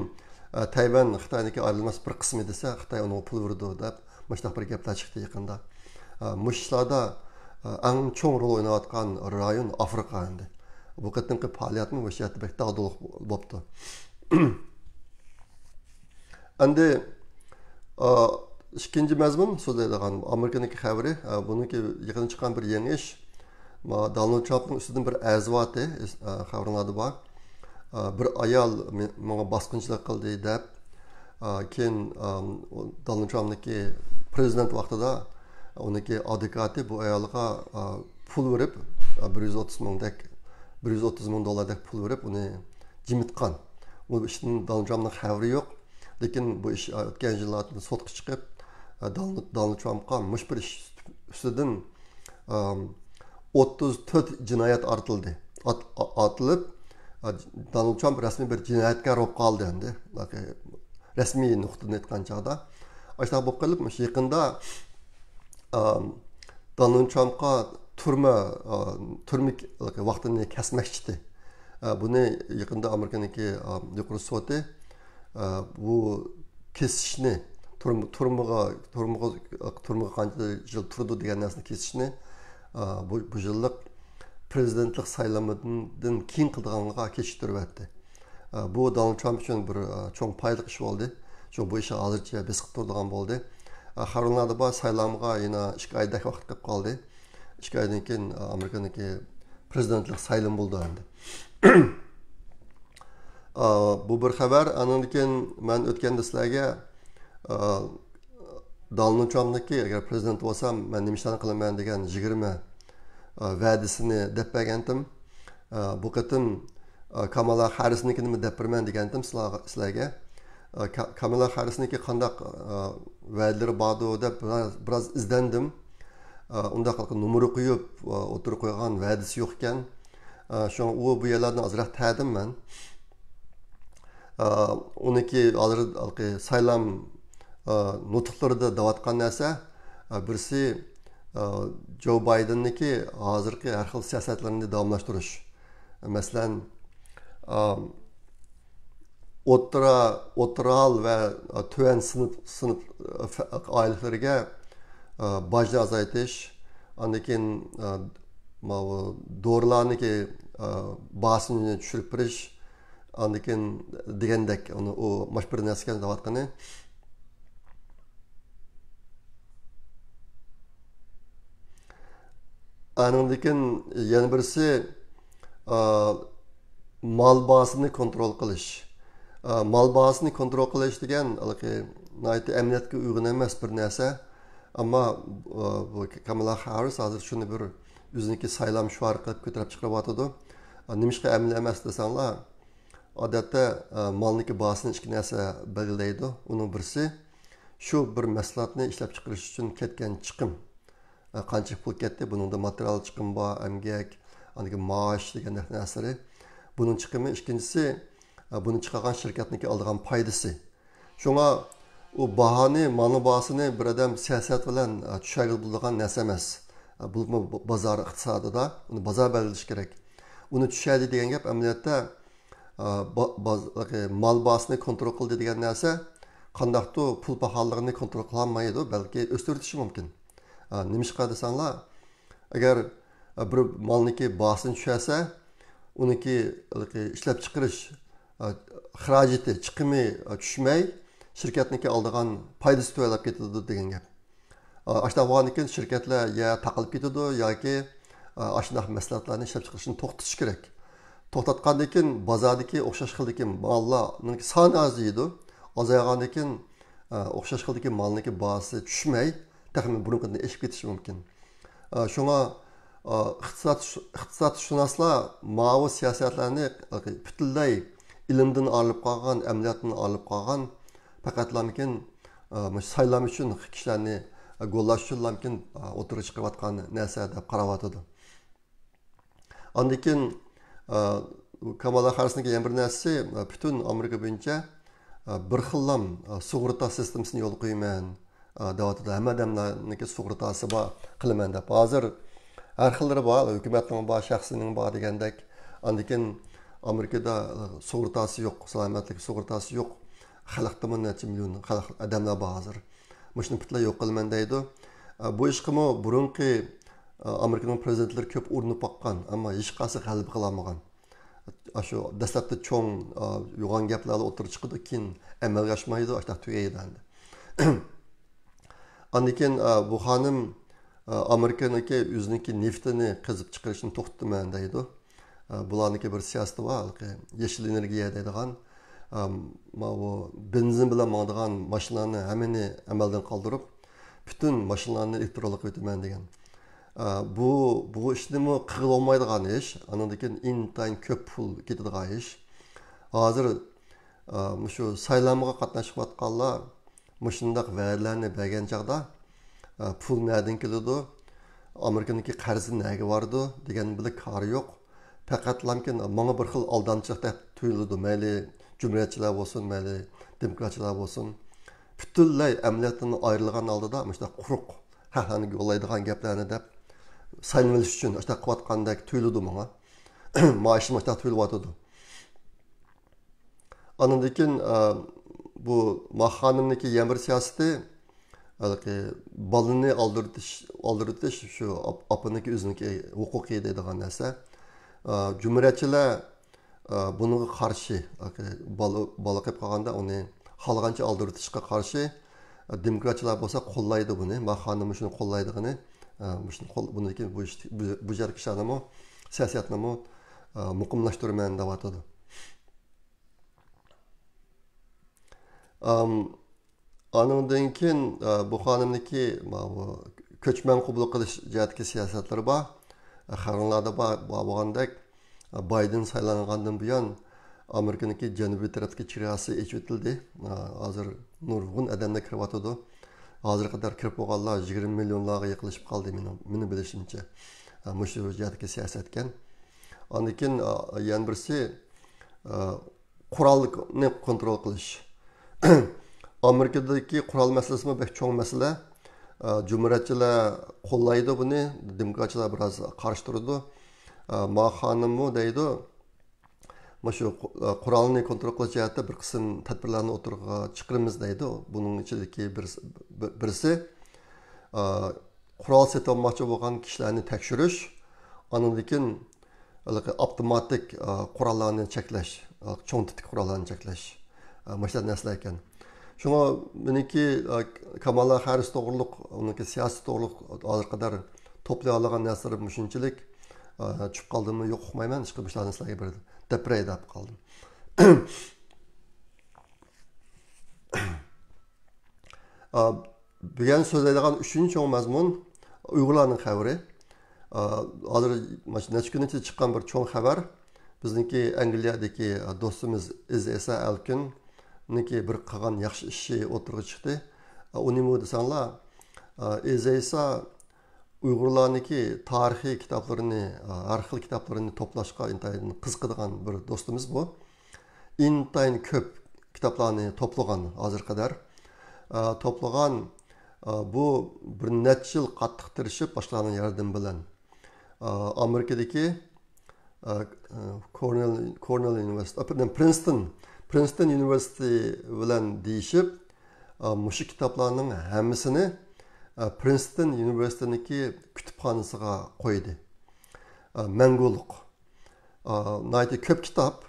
ئا، تەيۋەن خىتاينىڭكى ئايرىلماس بىر قىسمى دېسە، خىتاي ئۇنىڭغا پۇل بېرىدۇ دەپ، مۇشۇنداق بىر گەپلەر چىقتى يېقىندا. ئا، مۇشۇ ئىشلاردا، ئا، ئەڭ چوڭ رول ئويناۋاتقان رايون ئافرىقا ئەمدى. بۇ قېتىمقى پائالىيەتمۇ مۇشۇ يەردە بەك داغدۇغىلىق بوپتۇ. ئەمدى، ئا، ئىككىنچى مەزمۇن سۆزلەيدىغان ئامېرىكىنىڭكى خەۋىرى، ئا، بۇنىڭكى يېقىندا چىققان بىر يېڭى ئىش. ما، دونالد ترامپنىڭ ئۈستىدىن بىر ئەرز بارتى، ئا، خەۋىرىڭلاردا بار. ئا، بىر ئايال مې-، ماڭا باسقۇنچىلىق قىلدى دەپ، ئا، كېيىن، ئا، دونالد ترامپنىڭكى پرېزىدېنت ۋاقتىدا ئۇنىڭكى ئادۋوكاتى بۇ ئايالغا، ئا، پۇل بېرىپ، بىر يۈز ئوتتۇز مىڭدەك، بىر يۈز ئوتتۇز مىڭ دوللاردەك پۇل بېرىپ، ئۇنى جىمىتقان. بۇ ئىشتىن دونالد ترامپنىڭ خەۋىرى يوق. لېكىن بۇ ئىش ئۆتكەن يىللاردىن سوتقا چىقىپ، دونالد ترامپقا مۇشۇ بىر ئىش ئۈستىدىن ئوتتۇز تۆت جىنايەت ئارتىلدى. ئات-، ئاتىلىپ، دونالد ترامپ رەسمىي بىر جىنايەتكار بولۇپ قالدى ئەمدى. رەسمىي نۇقتىدىن ئېيتقان چاغدا. ئاشۇنداق بولۇپ قېلىپ، مۇشۇ يېقىندا، ئام، دونالد ترامپقا تۈرمە، ئا، تۈرمە ۋاقتىنى كەسمەكچى ئىدى. ئا، بۇنى يېقىندا ئامېرىكىنىڭكى، ئا، يۇقىرى سوتى، ئا، بۇ كېسىشنى، تۈرم-، تۈرمىگە، تۈرمىگە، تۈرمىگە قانچە يىل تۇرىدۇ دېگەن نەرسىنى كېسىشنى، ئا، بۇ، بۇ يىللىق پرېزىدېنتلىق سايلىمىدىن كېيىن قىلىدىغانغا كېچىكتۈرۈۋەتتى. ئە، بۇ دونالد ترامپ ئۈچۈن بىر، ئە، چوڭ پايدىلىق ئىش بولدى. چۈنكى بۇ ئىشقا ھازىرچە بېسىقىپ تۇرىدىغان بولدى. ئە، خەۋەرلەردە بار، سايلامغا يەنە ئىككى ئايدەك ۋاقىت قېلىپ قالدى. ئىككى ئايدىن كېيىن، ئە، ئامېرىكىنىڭكى پرېزىدېنتلىق سايلىمى بولىدۇ ئەمدى. ئە، بۇ بىر خەۋەر. ئاندىن كېيىن مەن ئۆتكەندە سىلەرگە، ئە، دونالد ترامپنىڭكى، ئەگەر پرېزىدېنت بولسام، مەن نېمە ئىشلارنى قىلىمەن دېگەن يىگىرمە، ئە، ۋەدىسىنى دەپ بەرگەنتىم. ئە، بۇ قېتىم، ئە، كامالا خاررىسنىڭكىنىمۇ دەپ بېرىمەن دېگەنتىم سىلەرگە، سىلەرگە. ئە، كا-، كامالا خاررىسنىڭكى قانداق، ئە، ۋەدىلىرى باردۇ دەپ بىراز، بىراز ئىزدەندىم. ئە، ئۇنداق نومۇر قويۇپ، ئە، ئوتتۇرىغا قويغان ۋەدىسى يوق ئىكەن. ئە، شۇڭا ئۇ بۇ يەرلەردىن ئازراق تەدىم مەن. ئە، ئۇنىڭكى ھازىر ھېلىقى سايلام، ئە، نۇتۇقلىرىدا دەۋاتقان نەرسە، ئە، بىرسى، ئە، جو بايدېننىڭكى ھازىرقى ھەر خىل سىياسەتلىرىنى داۋاملاشتۇرۇش. مەسىلەن، ئە، ئوتتۇرا، ئوتتۇرا ھال ۋە، ئە، تۆۋەن سىنىپ، سىنىپ، ئە، ئايلىقلىرىگە، ئە، باجنى ئازايتىش، ئاندىن كېيىن، ئە، ماۋۇ دورىلارنىڭكى، ئە، باھاسىنى چۈشۈرۈپ بېرىش، ئاندىن كېيىن دېگەندەك، ئۇنى، ئۇ مۇشۇ بىر نەرسىكەن دەۋاتقىنى. ئانىڭدىن كېيىن يەنە بىرسى، ئا، مال باھاسىنى كونترول قىلىش. ئا، مال باھاسىنى كونترول قىلىش دېگەن ھېلىقى ناھايىتى ئەمەلىيەتكە ئۇيغۇن ئەمەس بىر نەرسە. ئەمما، ئا، بۇ كامالا خاررىس ھازىر شۇنى بىر ئۆزىنىڭكى سايلام شوئارى قىلىپ كۆتۈرۈپ چىقىرىۋاتىدۇ. ئا، نېمىشقا ئەمەلىي ئەمەس دېسەڭلار، ئادەتتە، ئە، مالنىڭكى باھاسىنى ئىككى نەرسە بەلگىلەيدۇ. ئۇنىڭ بىرسى، شۇ بىر مەھسۇلاتنى ئىشلەپچىقىرىش ئۈچۈن كەتكەن چىقىم. ئە، قانچە پۇل كەتتى؟ بۇنىڭدا ماتېرىيال چىقىمى بار، ئەمگەك، ئاندىن كېيىن مائاش دېگەندەك نەرسىلىرى. بۇنىڭ چىقىمى. ئىككىنچىسى، ئە، بۇنى چىقارغان شىركەتنىڭكى ئالىدىغان پايدىسى. شۇڭا ئۇ باھانى، مالنىڭ باھاسىنى بىر ئادەم سىياسەت بىلەن، ئە، چۈشەرگىلى بولىدىغان نەرسە ئەمەس. ئە، بولۇپمۇ ب-، بازار ئىقتىسادىدا ئۇنى بازار بەلگىلىشى كېرەك. ئۇنى چۈشەردى دېگەن گەپ ئەمەلىيەتتە، ئە، با-، باز-، مال باھاسىنى كونترول قىلدى دېگەن نەرسە قانداقتۇر پۇل پاخاللىقىنى كونترول قىلالمايدۇ، بەلكى ئۆستۈرتۈشى مۇمكىن. ئە، نېمىشقا دېسەڭلار، ئەگەر، ئە، بىر مالنىڭكى باھاسىنى چۈشۈرسە، ئۇنىڭكى ھېلىقى ئىشلەپچىقىرىش، ئە، خىراجىتى، چىقىمى، ئە، چۈشمەي، شىركەتنىڭكى ئالىدىغان پايدىسى تۆۋەنلەپ كېتىدۇ دېگەن گەپ. ئە، ئاشۇنداق بولغاندىن كېيىن شىركەتلەر يا تاقىلىپ كېتىدۇ ياكى، ئە، ئاشۇنداق مەھسۇلاتلارنى ئىشلەپچىقىرىشنى توختىتىش كېرەك. توختاتقاندىن كېيىن بازاردىكى ئوخشاش خىلدىكى ماللارنىڭكى سانى ئازىيىدۇ. ئازايغاندىن كېيىن، ئە، ئوخشاش خىلدىكى مالنىڭكى باھاسى چۈشمەي، تېخىمۇ بۇرۇنقىدىن ئېشىپ كېتىشى مۇمكىن. ئە، شۇڭا، ئە، ئىقتىساد، ئىقتىسادشۇناسلار ماۋۇ سىياسەتلەرنى پۈتۈنلەي ئىلىمدىن ئايرىلىپ قالغان، ئەمەلىيەتتىن ئايرىلىپ قالغان، پەقەتلەمكىن، ئە، مۇشۇ سايلام ئۈچۈن كىشىلەرنى، ئە، گوللاش ئۈچۈنلەمكىن، ئە، ئوتتۇرىغا چىقىرىۋاتقان نەرسە دەپ قاراۋاتىدۇ. ئاندىن كېيىن، ئە، كامالا خاررىسنىڭكى يەنە بىر نەرسىسى، ئە، پۈتۈن ئامېرىكا بويىچە، ئە، بىر خىللام، ئە، سۇغۇرتا سىستېمىسىنى يولغا قويىمەن، ئە، دەۋاتىدۇ. ھەممە ئادەملەرنىڭكى سۇغۇرتاسى بار، قىلىمەن دەپ. ھازىر ھەر خىللىرى بار، ھۆكۈمەتنىڭ بار، شەخسىينىڭ بار دېگەندەك. ئاندىن كېيىن ئامېرىكىدا، ئە، سۇغۇرتاسى يوق، سالامەتلىك سۇغۇرتاسى يوق. خەلقتىمۇ نەچچە مىليون خەلق، ئادەملەر بار ھازىر. مۇشۇنى پۈتۈنلەي يوق قىلىمەن دەيدۇ. ئە، بۇ ئىشقىمۇ بۇرۇنقى، ئە، ئامېرىكىنىڭ پرېزىدېنتلىرى كۆپ ئۇرۇنۇپ باققان، ئەمما ھېچقايسى غەلىبە قىلالمىغان. ئاشۇ دەسلەپتە چوڭ، ئا، يوغان گەپلەر ئوتتۇرىغا چىقىدۇ، كېيىن ئەمەلگە ئاشمايدۇ، ئاشۇنداق تۈگەيدۇ ئەمدى. ئاندىن كېيىن، ئا، بۇ خانىم، ئا، ئامېرىكىنىڭكى ئۆزىنىڭكى نېفىتىنى قېزىپ چىقىرىشنى توختىتىمەن دەيدۇ. ئا، بۇلارنىڭكى بىر سىياسىتى بار، ھېلىقى يېشىل ئېنېرگىيە دەيدىغان. ئا، ماۋۇ بېنزىن بىلەن ماڭىدىغان ماشىنىلارنى ھەممىنى ئەمەلدىن قالدۇرۇپ، پۈتۈن ماشىنىلارنى ئېلېكتىرونلۇققا ئۆتىمەن دېگەن. ئە، بۇ، بۇ ئىشنىمۇ قىلغىلى بولمايدىغان ئىش. ئانىڭدىن كېيىن ئىنتايىن كۆپ پۇل كېتىدىغان ئىش. ھازىر، ئە، مۇشۇ سايلامغا قاتناشقۇۋاتقانلار مۇشۇنداق ۋەدىلەرنى بەرگەن چاغدا، ئە، پۇل نەدىن كېلىدۇ؟ ئامېرىكىنىڭكى قەرزى نەگە بارىدۇ دېگەن بىلەن كارى يوق. پەقەتلەمكىن ماڭا بىر خىل ئالدامچىلىق دەپ تۇيۇلىدۇ. مەيلى جۇمھۇرىيەتچىلەر بولسۇن، مەيلى دېموكراتچىلار بولسۇن. پۈتۈنلەي ئەمەلىيەتتىن ئايرىلغان ھالدا مۇشۇنداق قۇرۇق ھەقلەرنى يوللايدىغان گەپلەرنى دەپ سايلىنىۋېلىش ئۈچۈن ئاشۇنداق قىلىۋاتقاندەك تۇيۇلىدۇ ماڭا. ماڭا ئاشۇنداق تۇيۇلۇۋاتىدۇ. ئاندىن كېيىن، ئە، بۇ ماخ خانىمنىڭكى يەنە بىر سىياسىتى، ھېلىقى بالىنى ئالدىرىتىش، ئالدىرىتىش شۇ ئاپ-، ئاپىنىڭكى ئۆزىنىڭكى ھوقۇقى دەيدىغان نەرسە. ئە، جۇمھۇرىيەتچىلەر، ئە، بۇنىڭغا قارشى، ھېلىقى بالا، بالا قېلىپ قالغاندا ئۇنى خالىغانچە ئالدىرىتىشقا قارشى. ئە، دېموكراتچىلار بولسا قوللايدۇ بۇنى. ماخ خانىم شۇنى قوللايدىغىنى، ئە، مۇشۇنى قول-، بۇنىڭدىكى بۇ ئىش، بۇ، بۇ جەھەتتىكى ئىشلارنىمۇ، سىياسەتنىمۇ، ئە، مۇقىملاشتۇرىمەن دەۋاتىدۇ. ئام، ئانىڭدىن كېيىن، ئە، بۇ خانىمنىڭكى ماۋۇ كۆچمەن قوبۇل قىلىش جەھەتتىكى سىياسەتلىرى بار. ئە، خەۋەرلەردە بار، بار بولغاندەك، ئە، بايدېن سايلانغاندىن بۇيان ئامېرىكىنىڭكى جەنۇبىي تەرەپتىكى چېگراسى ئېچىۋېتىلدى. ئە، ھازىر نۇرغۇن ئادەملەر كىرىۋاتىدۇ. ھازىرغا قەدەر كىرىپ بولغانلار يىگىرمە مىليونلارغا يېقىنلىشىپ قالدى مېنىڭ، مېنىڭ بىلىشىمچە. ئە، مۇشۇ جەھەتتىكى سىياسەتكەن. ئاندىن كېيىن، ئە، يەنە بىرسى، ئە، قورالنى كونترول قىلىش. ئامېرىكىدىكى قورال مەسىلىسىمۇ بەك چوڭ مەسىلە. ئە، جۇمھۇرىيەتچىلەر قوللايدۇ بۇنى، دېموكراتچىلار بىراز قارشى تۇرىدۇ. ئە، ما خانىممۇ دەيدۇ، مۇشۇ قو-، ئە، قورالنى كونترول قىلىش جەھەتتە بىر قىسىم تەدبىرلەرنى ئوتتۇرىغا چىقىرىمىز دەيدۇ. بۇنىڭ ئىچىدىكى بىرسى، بىر-، بىرسى، ئە، قورال سېتىۋالماقچى بولغان كىشىلەرنى تەكشۈرۈش، ئاندىن كېيىن ھېلىقى ئاپتوماتىك، ئا، قوراللارنى چەكلەش، ئا، چوڭ تىپتىكى قوراللارنى چەكلەش، ئا، مۇشۇنداق نەرسىلەر ئىكەن. شۇڭا مېنىڭكى، ئا، كامالا خەررىس توغرۇلۇق، ئۇنىڭكى سىياسىتى توغرۇلۇق ھازىرغا قەدەر توپلىيالىغان نەرسىلىرىم مۇشۇنچىلىك، ئا، چۈشۈپ قالدىممۇ يوق ئۇقمايمەن، ئىشقىلىپ مۇشۇلارنى سىلەرگە بىر دەپ بېرەي دەپ قالدىم. ئا، بۈگۈن سۆزلەيدىغان ئۈچىنچى چوڭ مەزمۇن ئۇيغۇرلارنىڭ خەۋىرى. ئا، ھازىر مانا شۇ نەچچە كۈن ئىچىدە چىققان بىر چوڭ خەۋەر. بىزنىڭكى ئەنگلىيەدىكى دوستىمىز ئىز ئېسا ئەلكىننىڭكى بىر قىلغان ياخشى ئىشى ئوتتۇرىغا چىقتى. ئا، ئۇ نېمە دېسەڭلار، ئا، ئىز ئېسا ئۇيغۇرلارنىڭكى تارىخىي كىتابلىرىنى، ئا، ھەر خىل كىتابلىرىنى توپلاشقا ئىنتايىن قىزىقىدىغان بىر دوستىمىز بۇ. ئىنتايىن كۆپ كىتابلارنى توپلىغان ھازىرغا قەدەر. ئا، توپلىغان، ئا، بۇ بىر نەچچە يىل قاتتىق تىرىشىپ باشقىلارنىڭ ياردىمى بىلەن، ئا، ئامېرىكىدىكى، ئا، كورنېل، كورنېل ئۇنىۋېرسىتېتى، ئاپىرىن، پرىنستون، پرىنستون ئۇنىۋېرسىتېتى بىلەن دېيىشىپ، ئا، مۇشۇ كىتابلارنىڭ ھەممىسىنى، ئا، پرىنستون ئۇنىۋېرسىتېتىنىڭكى كۇتۇپخانىسىغا قويدى. ئا، مەڭگۈلۈك. ئا، ناھايىتى كۆپ كىتاب.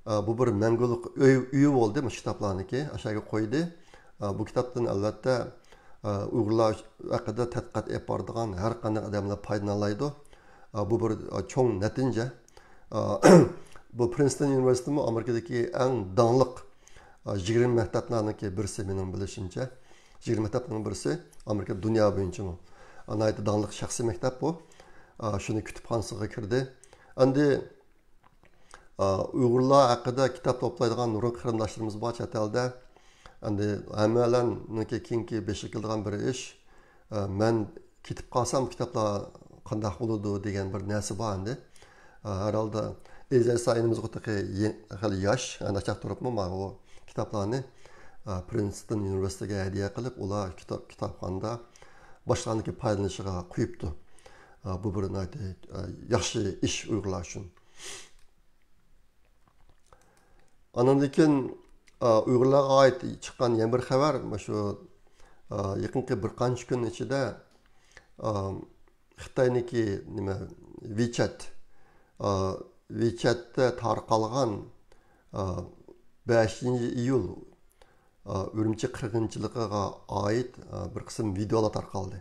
ئا، بۇ بىر مەڭگۈلۈك ئۆي، ئۆيى بولدى مۇشۇ كىتابلارنىڭكى. ئاشۇ يەرگە قويدى. ئا، بۇ كىتابتىن ئەلۋەتتە، ئا، ئۇيغۇرلار ھەققىدە تەتقىقات ئېلىپ بارىدىغان ھەر قانداق ئادەملەر پايدىلىنالايدۇ. ئا، بۇ بىر، ئا، چوڭ نەتىجە. ئا، بۇ پرىنستون ئۇنىۋېرسىتېتىمۇ ئامېرىكىدىكى ئەڭ داڭلىق، ئا، يىگىرمە مەكتەپلەرنىڭكى بىرسى مېنىڭ بىلىشىمچە. يىگىرمە مەكتەپنىڭ بىرسى ئامېرىكا دۇنيا بويىچىمۇ. ئا، ناھايىتى داڭلىق شەخسىي مەكتەپ بۇ. ئا، شۇنى كۇتۇپخانىسىغا كىردى. ئەمدى، ئا، ئۇيغۇرلار ھەققىدە كىتاب توپلايدىغان نۇرغۇن قېرىنداشلىرىمىز بار چەت ئەلدە. ئەمدى ھەممەيلەننىڭكى كېيىنكى بېشىغا كېلىدىغان بىر ئىش، ئا، مەن كېتىپ قالسام، بۇ كىتابلار قانداق بولىدۇ دېگەن بىر نەرسە بار ئەمدى. ئا، ھەر ھالدا ئىز ئېسا ئىنىمىزغۇ تېخى يې-، خېلى ياش، ناچاق تۇرۇپمۇ مانا بۇ كىتابلارنى، ئا، پرىنستون ئۇنىۋېرسىتېتىگە ھەدىيە قىلىپ، ئۇلار كىتاب، كىتابخانىدا باشقىلارنىڭكى پايدىلىنىشىغا قويۇپتۇ. ئا، بۇ بىر ناھايىتى، ئا، ياخشى ئىش ئۇيغۇرلار ئۈچۈن. ئانىڭدىن كېيىن، ئا، ئۇيغۇرلارغا ئائىت چىققان يەنە بىر خەۋەر، مۇشۇ، ئا، يېقىنقى بىر قانچە كۈن ئىچىدە، ئا، خىتاينىڭكى نېمە، ۋىچەت، ئا، ۋىچەتتە تارقالغان، ئا، بەشىنچى ئىيۇل، ئا، ئۈرۈمچى قىرغىنچىلىقىغا ئائىت، ئا، بىر قىسىم ۋىدېئولار تارقالدى.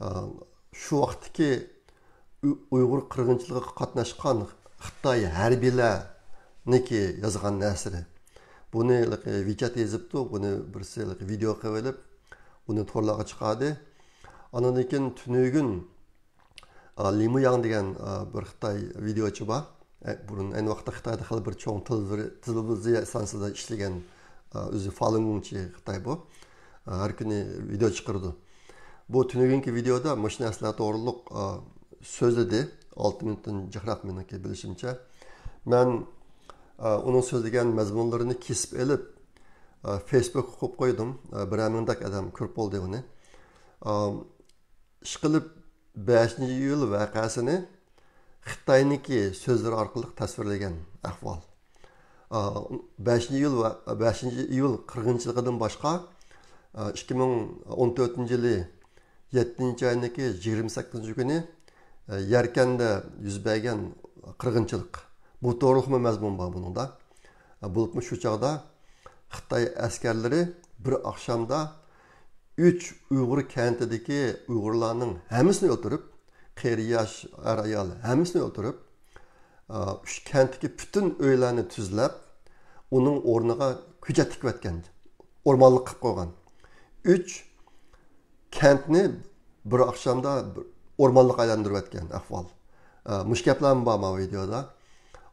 ئا، شۇ ۋاقىتتىكى ئۇ-، ئۇيغۇر قىرغىنچىلىقىغا قاتناشقان خىتاي ھەربىيلەرنىڭكى يازغان نەرسىلىرى. بۇنى ۋىچەت يېزىپتۇ، بۇنى بىرسى ۋىدېئو قىلىۋېلىپ، ئۇنى تورلارغا چىقاردى. ئاندىن كېيىن تۈنۈگۈن لىمۇياڭ دېگەن بىر خىتاي ۋىدېئوچى بار. بۇرۇن ئەينى ۋاقىتتا خىتايدا خېلى بىر چوڭ تېلېۋىزىيە ئىستانسىسىدا ئىشلىگەن، ئۆزى فالۇنگوڭچى خىتاي بۇ. ھەر كۈنى ۋىدېئو چىقىرىدۇ. بۇ تۈنۈگۈنكى ۋىدېئودا مۇشۇ نەرسىلەر توغرۇلۇق سۆزلىدى. ئالتە مىنۇتتىن جىقراق مېنىڭكى بىلىشىمچە. مەن ئۇنىڭ سۆزلىگەن مەزمۇنلىرىنى كېسىپ ئېلىپ، فېيسبۇكقا قويۇپ قويدۇم. بىرەر مىڭدەك ئادەم كۆرۈپ بولدى ئۇنى. ئىشقىلىپ، بەشىنچى ئىيۇل ۋەقەسىنى خىتاينىڭكى سۆزلىرى ئارقىلىق تەسۋىرلىگەن ئەھۋال. بەشىنچى ئىيۇل ۋە بەشىنچى ئىيۇل قىرغىنچىلىقىدىن باشقا، ئىككى مىڭ ئون تۆتىنچى يىلى يەتتىنچى ئاينىڭكى يىگىرمە سەككىزىنچى كۈنى يەركەندە يۈز بەرگەن قىرغىنچىلىق. بۇ توغرۇلۇقمۇ مەزمۇن بار بۇنىڭدا. بولۇپمۇ شۇ چاغدا خىتاي ئەسكەرلىرى بىر ئاخشامدا ئۈچ ئۇيغۇر كەنتىدىكى ئۇيغۇرلارنىڭ ھەممىسىنى ئۆلتۈرۈپ، قېرى ياش، ئەر ئايال ھەممىسىنى ئۆلتۈرۈپ، ئۈچ كەنتتىكى پۈتۈن ئۆيلەرنى تۈزلەپ، ئۇنىڭ ئورنىغا كۆچەت تىكىۋەتكەن، ئورمانلىق قىلىپ قويغان. ئۈچ كەنتنى بىر ئاخشامدا بىر ئورمانلىققا ئايلاندۇرۇۋەتكەن ئەھۋال. مۇشۇ گەپلەرمۇ بار ما ۋىدېئودا.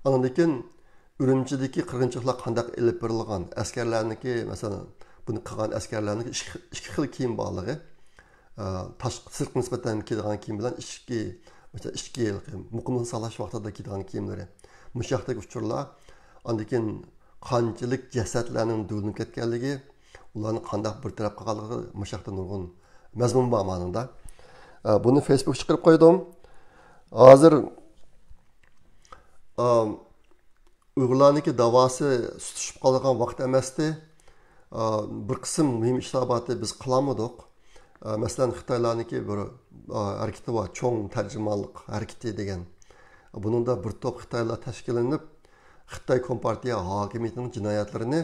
ئاندىن كېيىن ئۈرۈمچىدىكى قىرغىنچىلىقلار قانداق ئېلىپ بېرىلغان، ئەسكەرلەرنىڭكى، مەسىلەن، بۇنى قىلغان ئەسكەرلەرنىڭكى ئىككى، ئىككى خىل كىيىم بارلىقى، تاشقى، سىرتقا نىسبەتەن كىيىدىغان كىيىم بىلەن ئىچكى، مەسىلەن، ئىچكى مۇقىملىقنى ساقلاش ۋاقتىدا كىيىدىغان كىيىملىرى. مۇشۇ ھەقتىكى ئۇچۇرلار. ئاندىن كېيىن قانچىلىك جەسەتلەرنىڭ دۈۋلىنىپ كەتكەنلىكى، ئۇلارنى قانداق بىر تەرەپ قىلغانلىقى، مۇشۇ ھەقتە نۇرغۇن مەزمۇن بار مانىڭدا. بۇنى فېيسبۇكقا چىقىرىپ قويدۇم. ھازىر ئۇيغۇرلارنىڭكى داۋاسى سۈتۈشۈپ قالىدىغان ۋاقىت ئەمەستى. بىر قىسىم مۇھىم ئىشلار بارتى، بىز قىلالمىدۇق. مەسىلەن، خىتايلارنىڭكى بىر ھەرىكىتى بار، چوڭ تەرجىمانلىق ھەرىكىتى دېگەن. بۇنىڭدا بىر توپ خىتايلار تەشكىللىنىپ، خىتاي كومپارتىيە ھاكىمىيىتىنىڭ جىنايەتلىرىنى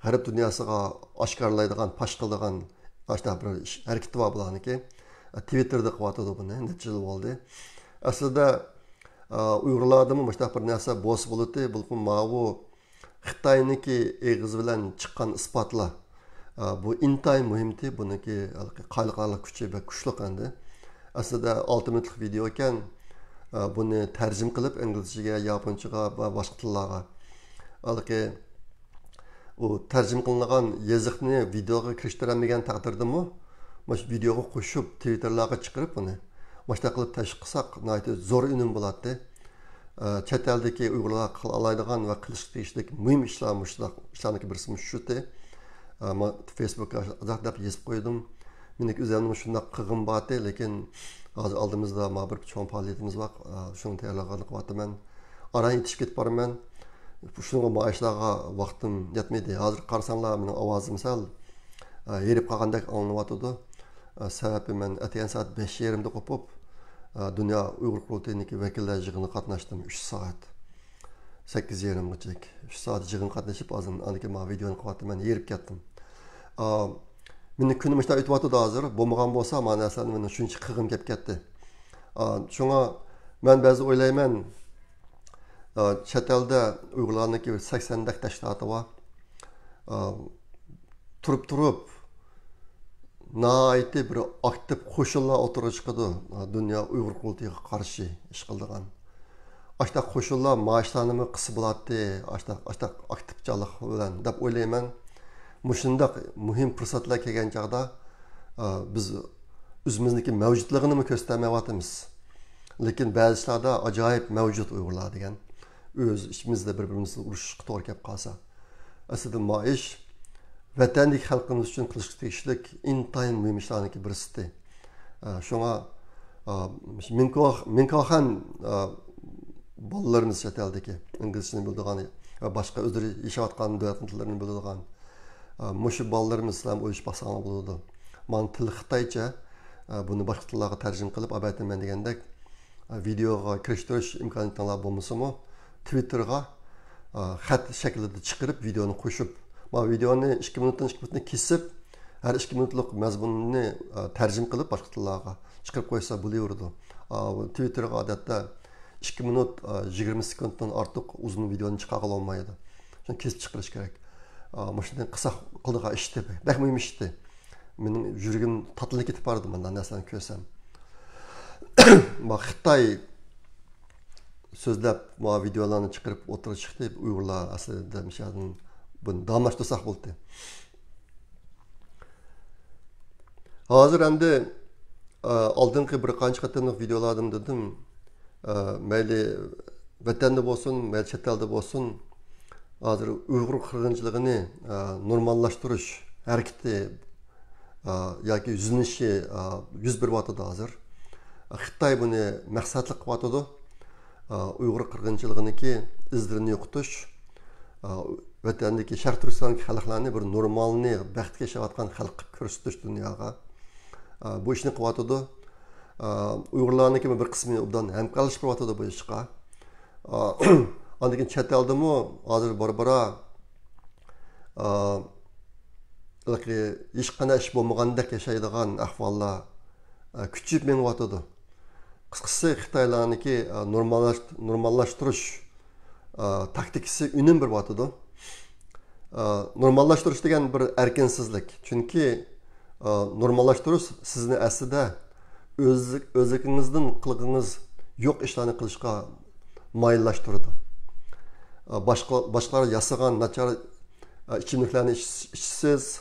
غەرب دۇنياسىغا ئاشكارىلايدىغان، پاش قىلىدىغان ئاشۇنداق بىر ئىش، ھەرىكىتى بار بۇلارنىڭكى. تىۋىتتېردا قىلىۋاتىدۇ بۇنى، نەچچە يىل بولدى. ئەسلىدە، ئۇيغۇرلاردىمۇ مۇشۇنداق بىر نەرسە بولسا بولاتتى، بولۇپمۇ ماۋۇ خىتاينىڭكى ئېغىزى بىلەن چىققان ئىسپاتلار، بۇ ئىنتايىن مۇھىمتى، بۇنىڭكى ھېلىقى قايىل قارلىق كۈچى بەك كۈچلۈك ئەمدى. ئەسلىدە ئالتە مىنۇتلۇق ۋىدېئو ئىكەن، بۇنى تەرجىمە قىلىپ ئىنگلىزچىگە، ياپونچىغا ۋە باشقا تىللارغا، ھېلىقى ئۇ تەرجىمە قىلىنغان يېزىقنى ۋىدېئوغا كىرىشتۈرەلمىگەن تەقدىردىمۇ، مۇشۇ ۋىدېئوغا قوشۇپ، تىۋىتتېرلارغا چىقىرىپ ئۇنى، مۇشۇنداق قىلىپ تەشۋىق قىلساق، ناھايىتى زور ئۈنۈم بولاتتى. ئە، چەت ئەلدىكى ئۇيغۇرلار قىلالايدىغان ۋە قىلىشقا تېگىشلىك مۇھىم ئىشلار، مۇشۇنداق ئىشلارنىڭكى بىرسى مۇشۇ شۇتى. ئە، ما-، فېيسبۇكقا ئازراق دەپ يېزىپ قويدۇم. مېنىڭكى ئۆزۈمنىڭ شۇنداق قىلغۇم بارتى، لېكىن ھازىر ئالدىمىزدا ما بىر چوڭ پائالىيىتىمىز بار. ئە، شۇنىڭ تەييارلىقىنى قىلىۋاتىمەن. ئاران يېتىشىپ كېتىپ بارىمەن. شۇنىڭغا، ما ئىشلارغا ۋاقتىم يەتمىدى. ھازىر قارىساڭلار، مېنىڭ ئاۋازىم سەل، ئە، ھېرىپ قالغاندەك ئاڭلىنىۋاتىدۇ. ئە، سەۋەبى، مەن ئەتىگەن سائەت بەش يېرىمدە قوپۇپ، ئە، دۇنيا ئۇيغۇر قۇرۇلتىيىنىڭكى ۋەكىللەر يىغىنىغا قاتناشتىم. ئۈچ سائەت. سەككىز يېرىمغىچىلىك. ئۈچ سائەت يىغىنغا قاتنىشىپ، ھازىر ئاندىن كېيىن مانا ۋىدېئونى قىلىۋاتىمەن، ھېرىپ كەتتىم. ئا، مېنىڭ كۈنۈم مۇشۇنداق ئۆتۈۋاتىدۇ ھازىر. بولمىغان بولسا، مانا نەرسىلەرنى مېنىڭ شۇنچە قىلغۇم كېلىپ كەتتى. ئا، شۇڭا مەن بەزىدە ئويلايمەن، ئا، چەت ئەلدە ئۇيغۇرلارنىڭكى بىر سەكسەندەك تەشكىلاتى بار. ئا، تۇرۇپ تۇرۇپ، ناھايىتى بىر ئاكتىپ قوشۇنلار ئوتتۇرىغا چىقىدۇ، دۇنيا ئۇيغۇر قۇرۇلتىيىغا قارشى ئىش قىلىدىغان. ئاشۇنداق قوشۇنلار مائاشلارنىمۇ قىسسا بولاتتى، ئاشۇنداق، ئاشۇنداق ئاكتىپچانلىق بىلەن دەپ ئويلايمەن. مۇشۇنداق مۇھىم پۇرسەتلەر كەلگەن چاغدا، ئا، بىز ئۆزىمىزنىڭكى مەۋجۇتلۇقىنىمۇ كۆرسىتەلمەيۋاتىمىز. لېكىن بەزى ئىشلاردا ئاجايىپ مەۋجۇت ئۇيغۇرلار دېگەن. ئۆز ئىچىمىزدە بىر-بىرىمىز بىلەن ئۇرۇشۇشقا توغرا كەپ قالسا. ئەسلىدە ما ئىش ۋەتەندىكى خەلقىمىز ئۈچۈن قىلىشقا تېگىشلىك ئىنتايىن مۇھىم ئىشلارنىڭكى بىرسىتى. ئە، شۇڭا، ئا، مىڭكاخ-، مىڭكاخەن، ئا، بالىلىرىمىز چەت ئەلدىكى ئىنگلىزچىنى بىلىدىغان ۋە باشقا ئۆزلىرى ياشاۋاتقان دۆلەتنىڭ تىللىرىنى بىلىدىغان، ئا، مۇشۇ بالىلىرىمىز بىلەن ئويلىشىپ باقساڭلار بولىدۇ. مانا تىلى خىتايچە، ئا، بۇنى باشقا تىللارغا تەرجىمە قىلىپ ئەۋەتىمەن دېگەندەك، ۋىدېئوغا كىرىشتۈرۈش ئىمكانىيىتىڭلار بولمىسىمۇ، تىۋىتتېرغا، ئا، خەت شەكلىدە چىقىرىپ، ۋىدېئونى قوشۇپ، ما ۋىدېئونى ئىككى مىنۇتتىن ئىككى مىنۇتنى كېسىپ، ھەر ئىككى مىنۇتلۇق مەزمۇننى، ئا، تەرجىمە قىلىپ باشقا تىللارغا چىقىرىپ قويسا بولۇۋېرىدۇ. ئا، تىۋىتتېرغا ئادەتتە ئىككى مىنۇت، ئا، يىگىرمە سېكۇنتتىن ئارتۇق ئۇزۇن ۋىدېئونى چىقارغىلى بولمايدۇ. شۇنى كېسىپ چىقىرىش كېرەك. ئا، مۇشۇنى قىلساق قىلىدىغان ئىشتى، بەك مۇھىم ئىشتى. مېنىڭ يۈرىكىم تاتىلىنىپ كېتىپ بارىدۇ مۇنداق نەرسىلەرنى كۆرسەم. ما خىتاي سۆزلەپ، ما ۋىدېئولارنى چىقىرىپ ئوتتۇرىغا چىقتى. ئۇيغۇرلار ئەسلىدە مىشادىن بۇنى داۋاملاشتۇرساق بولدى. ھازىر ئەمدى، ئە، ئالدىنقى بىر قانچە قېتىملىق ۋىدېئولاردىمۇ دېدىم، ئە، مەيلى ۋەتەندە بولسۇن، مەيلى چەت ئەلدە بولسۇن، ھازىر ئۇيغۇر قىرغىنچىلىقىنى، ئە، نورماللاشتۇرۇش ھەرىكىتى، ئە، ياكى يۈزلىنىشى، ئە، يۈز بېرىۋاتىدۇ ھازىر. خىتاي بۇنى مەقسەتلىك قىلىۋاتىدۇ. ئە، ئۇيغۇر قىرغىنچىلىقىنىڭكى ئىزلىرىنى يوقىتىش، ئە، ۋەتەندىكى شەرقىي تۈركىستاندىكى خەلقلەرنى بىر نورمالنى، بەختكە ياشاۋاتقان خەلق قىلىپ كۆرسىتىش دۇنياغا. ئە، بۇ ئىشنى قىلىۋاتىدۇ. ئە، ئۇيغۇرلارنىڭكى بىر قىسمى ئوبدان ھەمكارلىشىپ قىلىۋاتىدۇ بۇ ئىشقا. ئە، ئاندىن كېيىن چەت ئەلدىمۇ ھازىر بارا-بارا، ئە، ھېلىقى ھېچقانداق ئىش بولمىغاندەك ياشايدىغان ئەھۋاللار، ئە، كۈچىيىپ مېڭىۋاتىدۇ. قىسقىسى، خىتايلارنىڭكى، ئە، نورماللاش-، نورماللاشتۇرۇش، ئە، تاكتىكىسى ئۈنۈم بېرىۋاتىدۇ. ئە، نورماللاشتۇرۇش دېگەن بىر ئەركىنسىزلىك. چۈنكى، ئە، نورماللاشتۇرۇش سىزنى ئەسلىدە ئۆز-، ئۆزلۈكىڭىزدىن قىلغىڭىز يوق ئىشلارنى قىلىشقا مايىللاشتۇرىدۇ. ئە، باشقا-، باشقىلار ياسىغان ناچار، ئە، ئىچىملىكلەرنى ئىچ-، ئىچىسىز.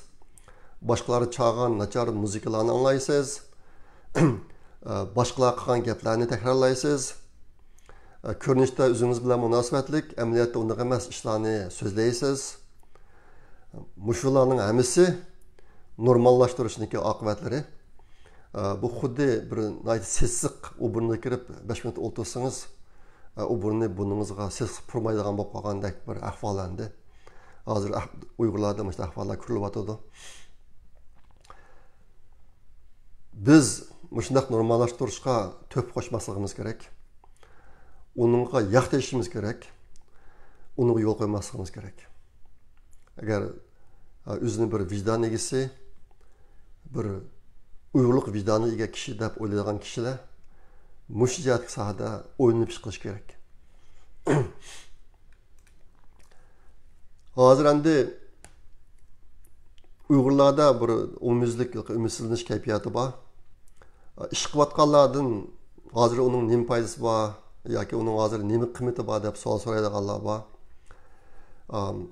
باشقىلار چالغان ناچار مۇزىكىلارنى ئاڭلايسىز. باشقىلار قىلغان گەپلەرنى تەكرارلايسىز. كۆرۈنۈشتە ئۆزىڭىز بىلەن مۇناسىۋەتلىك، ئەمەلىيەتتە ئۇنداق ئەمەس ئىشلارنى سۆزلەيسىز. مۇشۇلارنىڭ ھەممىسى نورماللاشتۇرۇشنىڭكى ئاقىۋەتلىرى. بۇ خۇددى بىر ناھايىتى سېسىق ئوبورنىغا كىرىپ بەش مىنۇت ئولتۇرسىڭىز، ئوبورنى بۇرنىڭىزغا سېسىق پۇرىمايدىغان بولۇپ قالغاندەك بىر ئەھۋال ئەمدى. ھازىر ئەھ-، ئۇيغۇرلاردا مۇشۇنداق ئەھۋاللار كۆرۈلۈۋاتىدۇ. بىز مۇشۇنداق نورماللاشتۇرۇشقا تۆھپە قوشماسلىقىمىز كېرەك. ئۇنىڭغا ياق دېيىشىمىز كېرەك. ئۇنىڭغا يول قويماسلىقىمىز كېرەك. ئەگەر، ئە، ئۆزىنى بىر ۋىجدان ئىگىسى، بىر ئۇيغۇرلۇق ۋىجدانىغا ئىگە كىشى دەپ ئويلايدىغان كىشىلەر مۇشۇ جەھەتتىكى ساھەدە ئويلىنىپ ئىش قىلىشى كېرەك. ھازىر ئەمدى ئۇيغۇرلاردا بىر ئومۇميۈزلۈك ئۈمىدسىزلىنىش كەيپىياتى بار. ئىش قىلىۋاتقانلاردىن ھازىر ئۇنىڭ نېمە پايدىسى بار ياكى ئۇنىڭ ھازىر نېمە قىممىتى بار دەپ سوئال سورايدىغانلار بار. ئام،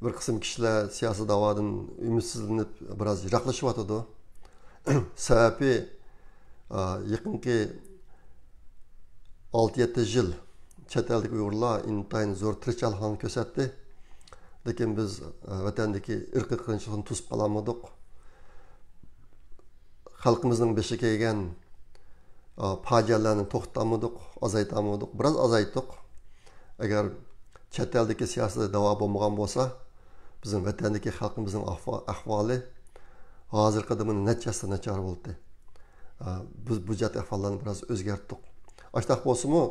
بىر قىسىم كىشىلەر سىياسىي داۋادىن ئۈمىدسىزلىنىپ، بىراز يىراقلىشىۋاتىدۇ. سەۋەبى، ئا، يېقىنقى ئالتە يەتتە يىل چەت ئەلدىكى ئۇيغۇرلار ئىنتايىن زور تىرىشچانلىقلارنى كۆرسەتتى. لېكىن بىز، ئا، ۋەتەندىكى ئىرقىي قىرغىنچىلىقنى توسۇپ قالالمىدۇق. خەلقىمىزنىڭ بېشىغا كەلگەن، ئا، پاجىئەلەرنى توختىتالمىدۇق، ئازايتالمىدۇق. بىراز ئازايتتۇق. ئەگەر چەت ئەلدىكى سىياسىي داۋا بولمىغان بولسا، بىزنىڭ ۋەتەندىكى خەلقىمىزنىڭ ئەھۋا-، ئەھۋالى ھازىرقىدىن نەچچە ھەسسە ناچار بولدى. ئا، بىز بۇ جەھەتتە ئەھۋاللارنى بىراز ئۆزگەرتتۇق. ئاشتاق بولسىمۇ،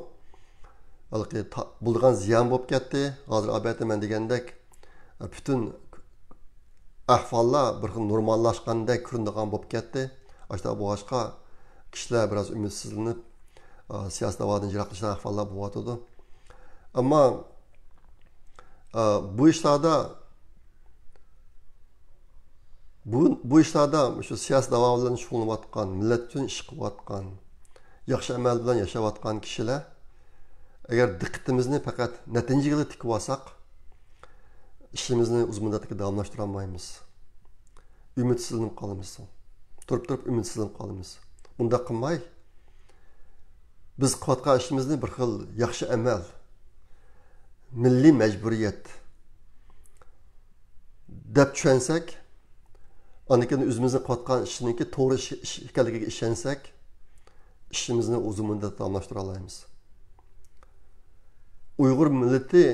ھېلىقى تا-، بولىدىغان زىيان بولۇپ كەتتى. ھازىر ئەلۋەتتە مەن دېگەندەك، ئا، پۈتۈن ئەھۋاللار بىر خىل نورماللاشقاندەك كۆرۈنىدىغان بولۇپ كەتتى. ئاشتاق بولغاچقا، كىشىلەر بىراز ئۈمىدسىزلىنىپ، ئا، سىياسىي داۋادىن يىراقلىشىدىغان ئەھۋاللار بولۇۋاتىدۇ. ئەمما، ئا، بۇ ئىشلاردا، بۇ، بۇ ئىشلاردا شۇ سىياسىي داۋا بىلەن شۇغۇللىنىۋاتقان، مىللەت ئۈچۈن ئىش قىلىۋاتقان، ياخشى ئەمەل بىلەن ياشاۋاتقان كىشىلەر، ئەگەر دىققىتىمىزنى پەقەت نەتىجىگىلا تىكىۋالساق، ئىشىمىزنى ئۇزۇن مۇددەتلىك داۋاملاشتۇرالمايمىز. ئۈمىدسىزلىنىپ قالىمىز. تۇرۇپ تۇرۇپ ئۈمىدسىزلىنىپ قالىمىز. بۇنداق قىلماي، بىز قىلىۋاتقان ئىشىمىزنى بىر خىل ياخشى ئەمەل، مىللىي مەجبۇرىيەت دەپ چۈشەنسەك، ئاندىن كېيىن ئۆزىمىزنىڭ قىلىۋاتقان ئىشىنىڭكى توغرا ئىش، ئىش ئىكەنلىكىگە ئىشەنسەك، ئىشىمىزنى ئۇزۇن مۇددەت داۋاملاشتۇرالايمىز. ئۇيغۇر مىللىتى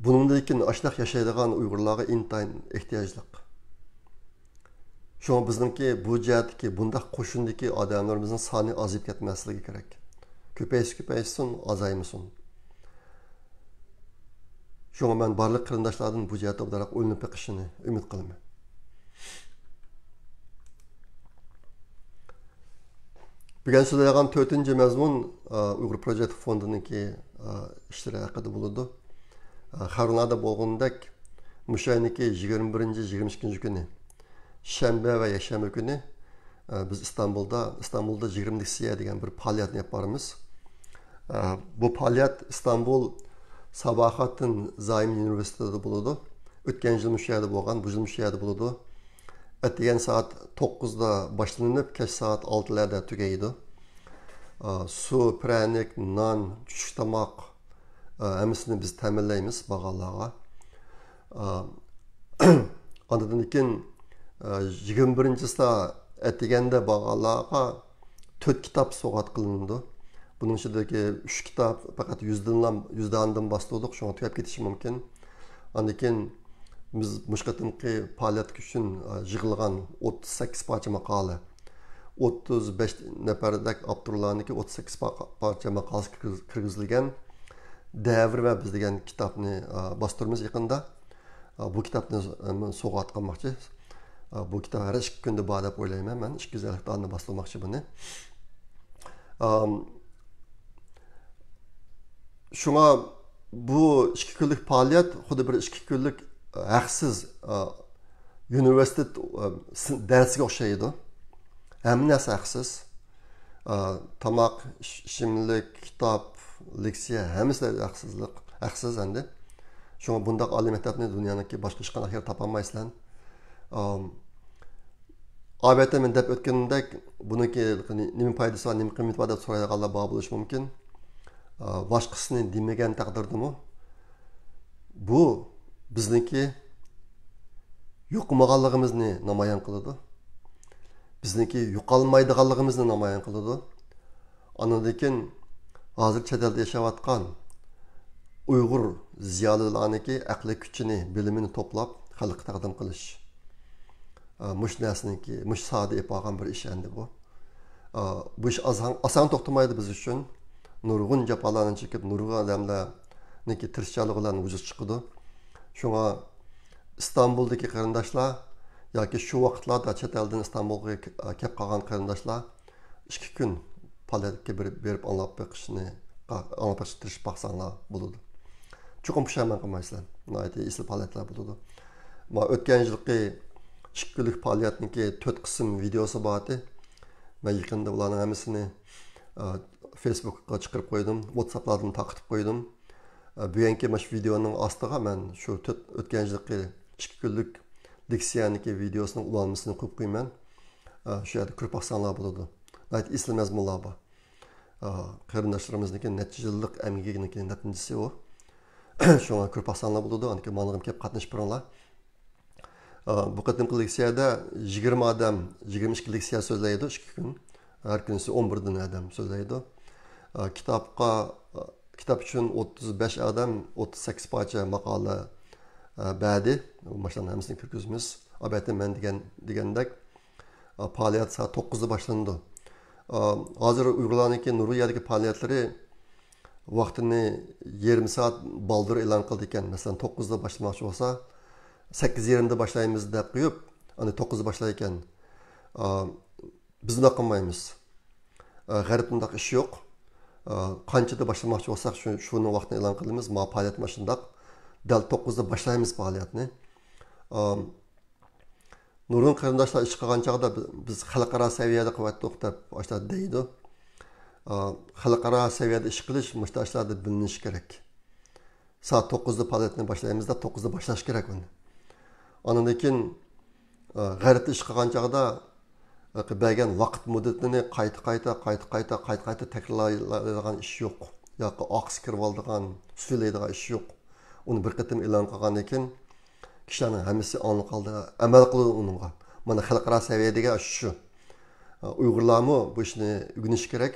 بۇنىڭدىن كېيىن ئاشۇنداق ياشايدىغان ئۇيغۇرلارغا ئىنتايىن ئېھتىياجلىق. شۇڭا بىزنىڭكى بۇ جەھەتتىكى بۇنداق قوشۇندىكى ئادەملىرىمىزنىڭ سانى ئازىيىپ كەتمەسلىكى كېرەك. كۆپەيسە كۆپەيسۇن، ئازايمىسۇن. شۇڭا مەن بارلىق قېرىنداشلاردىن بۇ جەھەتتە ئوبدانراق ئويلىنىپ بېقىشىنى ئۈمىد قىلىمەن. بۈگۈن سۆزلەيدىغان تۆتىنچى مەزمۇن، ئا، ئۇيغۇر پروجېكت فوندىنىڭكى، ئا، ئىشلىرى ھەققىدە بولىدۇ. ئا، خەۋەرلەردە بولغىنىدەك، مۇشۇ ئاينىڭكى يىگىرمە بىرىنچى، يىگىرمە ئىككىنچى كۈنى، شەنبە ۋە يەكشەنبە كۈنى، ئە، بىز ئىستانبۇلدا، ئىستانبۇلدا يىگىرمە لېكسىيە دېگەن بىر پائالىيەتنى ئېلىپ بارىمىز. ئە، بۇ پائالىيەت ئىستانبۇل ساباھاتىن زايم ئۇنىۋېرسىتېتىدا بولىدۇ. ئۆتكەن يىل مۇشۇ يەردە بولغان، بۇ يىل مۇشۇ يەردە بولىدۇ. ئەتىگەن سائەت توققۇزدا باشلىنىپ، كەچ سائەت ئالتىلەردە تۈگەيدۇ. ئە، سۇ، پىرەنىك، نان، چۈشلۈك تاماق، ئە، ھەممىسىنى بىز تەمىنلەيمىز بارغانلارغا. ئە، ئاندىن كېيىن، ئە، يىگىرمە بىرىنچىسىدا ئەتىگەندە بارغانلارغا تۆت كىتاب سوۋغات قىلىنىدۇ. بۇنىڭ ئىچىدىكى ئۈچ كىتاب پەقەت يۈز دانىدىن، يۈز دانىدىن باستۇردۇق، شۇڭا تۈگەپ كېتىشى مۇمكىن. ئاندىن كېيىن بىز مۇشۇ قېتىمقى پائالىيەت ئۈچۈن، ئە، يىغىلغان ئوتتۇز سەككىز پارچە ماقالە، ئوتتۇز بەش نەپەردەك ئاپتورلارنىڭكى ئوتتۇز سەككىز پا-، پارچە ماقالىسى كىرگۈز-، كىرگۈزۈلگەن دەۋر ۋە بىز دېگەن كىتابنى، ئە، باستۇرىمىز يېقىندا. ئە، بۇ كىتابنى، ئە، سوۋغات قىلماقچى. ئە، بۇ كىتاب ھەر ئىككى كۈندە بار دەپ ئويلايمەن مەن. ئىككى يۈز ئەللىك دانە باستۇرماقچى بۇنى. ئام، شۇڭا بۇ ئىككى كۈنلۈك پائالىيەت خۇددى بىر ئىككى كۈنلۈك ھەقسىز، ئا، ئۇنىۋېرسىتېت، ئا، سىن-، دەرسىگە ئوخشايدۇ. ھەممە نەرسە ھەقسىز. ئا، تاماق، ئىچ-، ئىچىملىك، كىتاب، لېكسىيە، ھەممىسى ھەقسىزلىق، ھەقسىز ئەمدى. شۇڭا بۇنداق ئالىي مەكتەپنى دۇنيانىڭكى باشقا ھېچقانداق يەردە تاپالمايسىلەر. ئام، ئا ۋە تە مەن دەپ ئۆتكىنىمدەك، بۇنىڭكى نېمە پايدىسى بار، نېمە قىممىتى بار دەپ سورايدىغانلار بار بولۇشى مۇمكىن. ئا، باشقىسىنى دېمىگەن تەقدىردىمۇ، بۇ بىزنىڭكى يوقىمىغانلىقىمىزنى نامايان قىلىدۇ. بىزنىڭكى يوقالمايدىغانلىقىمىزنى نامايان قىلىدۇ. ئاندىن كېيىن ھازىر چەت ئەلدە ياشاۋاتقان ئۇيغۇر زىيالىيلارنىڭكى ئەقلىي كۈچىنى، بىلىمىنى توپلاپ خەلققە تەقدىم قىلىش. ئا، مۇشۇ نەرسىنىڭكى، مۇشۇ ساھەدە ئېلىپ بارغان بىر ئىش ئەمدى بۇ. ئا، بۇ ئىش ئاسان، ئاسان توختىمايدۇ بىز ئۈچۈن. نۇرغۇن جاپالارنى چېكىپ، نۇرغۇن ئادەملەرنىڭكى تىرىشچانلىقى بىلەن ۋۇجۇدقا چىقىدۇ. شۇڭا ئىستانبۇلدىكى قېرىنداشلار ياكى شۇ ۋاقىتلاردا چەت ئەلدىن ئىستانبۇلغا ك-، كەپ قالغان قېرىنداشلار ئىككى كۈن پائالىيەتكە بېرىپ، بېرىپ ئاڭلاپ بېقىشنى، ئاڭلاپ بېقىشقا تىرىشىپ باقساڭلار بولىدۇ. چوقۇم پۇشايمان قىلمايسىلەر. ناھايىتى ئېسىل پائالىيەتلەر بولىدۇ. ما ئۆتكەن يىلقى ئىككى كۈنلۈك پائالىيەتنىڭكى تۆت قىسىم ۋىدېئوسى بار ئىدى. مەن يېقىندا ئۇلارنىڭ ھەممىسىنى، ئە، فېيسبۇكقا چىقىرىپ قويدۇم، ۋاتساپلاردىن تارقىتىپ قويدۇم. ئە، بۈگۈنكى مانا شۇ ۋىدېئونىڭ ئاستىغا مەن شۇ تۆت، ئۆتكەن يىلقى ئىككى كۈنلۈك لېكسىيەنىڭكى ۋىدېئوسىنىڭ ئۇلانمىسىنى قويۇپ قويىمەن. ئە، شۇ يەردە كۆرۈپ باقساڭلار بولىدۇ. ناھايىتى ئېسىل مەزمۇنلار بار. ئە، قېرىنداشلىرىمىزنىڭكى نەچچە يىللىق ئەمگىكىنىڭكى نەتىجىسى ئۇ. شۇڭا كۆرۈپ باقساڭلار بولىدۇ. ئاندىن كېيىن ماڭىغىمۇ كېلىپ قاتنىشىپ بېرىڭلار. ئا، بۇ قېتىمقى لېكسىيەدە يىگىرمە ئادەم، يىگىرمە ئىككى لېكسىيە سۆزلەيدۇ، ئىككى كۈن. ھەر كۈنىسى ئون بىردىن ئادەم سۆزلەيدۇ. ئا، كىتابقا، ئا، كىتاب ئۈچۈن ئوتتۇز بەش ئادەم، ئوتتۇز سەككىز پارچە ماقالە، ئا، بەردى. ماشۇلارنىڭ ھەممىسىنى كىرگۈزىمىز. ئەلۋەتتە، مەن دېگەن، دېگەندەك، ئا، پائالىيەت سائەت توققۇزدا باشلىنىدۇ. ئا، ھازىر ئۇيغۇرلارنىڭكى نۇرغۇن يەردىكى پائالىيەتلىرى ۋاقتىنى يېرىم سائەت بالدۇر ئېلان قىلىدىكەن. مەسىلەن، توققۇزدا باشلىماقچى بولسا، سەككىز يېرىمدە باشلايمىز دەپ قويۇپ، ئاندىن توققۇزدا باشلايدىكەن. ئا، بىز ئۇنداق قىلمايمىز. ئا، غەربتە ئۇنداق ئىش يوق. ئا، قانچىدا باشلىماقچى بولساق، شۇ، شۇنىڭ ۋاقتىنى ئېلان قىلىمىز. ما پائالىيەت مانا شۇنداق. دەل توققۇزدا باشلايمىز پائالىيەتنى. ئا، نۇرغۇن قېرىنداشلار ئىش قىلغان چاغدا بىز، بىز خەلقئارا سەۋىيەدە قىلىۋەتتۇق دەپ ئاشۇنداق دەيدۇ. ئا، خەلقئارا سەۋىيەدە ئىش قىلىش مۇشۇنداق ئىشلاردا بىلىنىشى كېرەك. سائەت توققۇزدا پائالىيەتنى باشلايمىز دەپ، توققۇزدا باشلاش كېرەك ئۇنى. ئاندىن كېيىن، ئا، غەربتە ئىش قىلغان چاغدا، ئا، بەرگەن ۋاقىت مۇددىتىنى قايتا، قايتا، قايتا، قايتا، قايتا، قايتا تەكرارلايدىغان ئىش يوق. ياكى ئارقىسى كىرىۋالىدىغان، سۈيلەيدىغان ئىش يوق. ئۇنى بىر قېتىم ئېلان قىلغاندىن كېيىن، كىشىلەرنىڭ ھەممىسى ئاڭلىنىپ قالىدۇ، ئەمەل قىلىدۇ ئۇنىڭغا. مانا خەلقئارا سەۋىيە دېگەن شۇ. ئۇيغۇرلارمۇ بۇ ئىشنى ئۆگىنىشى كېرەك.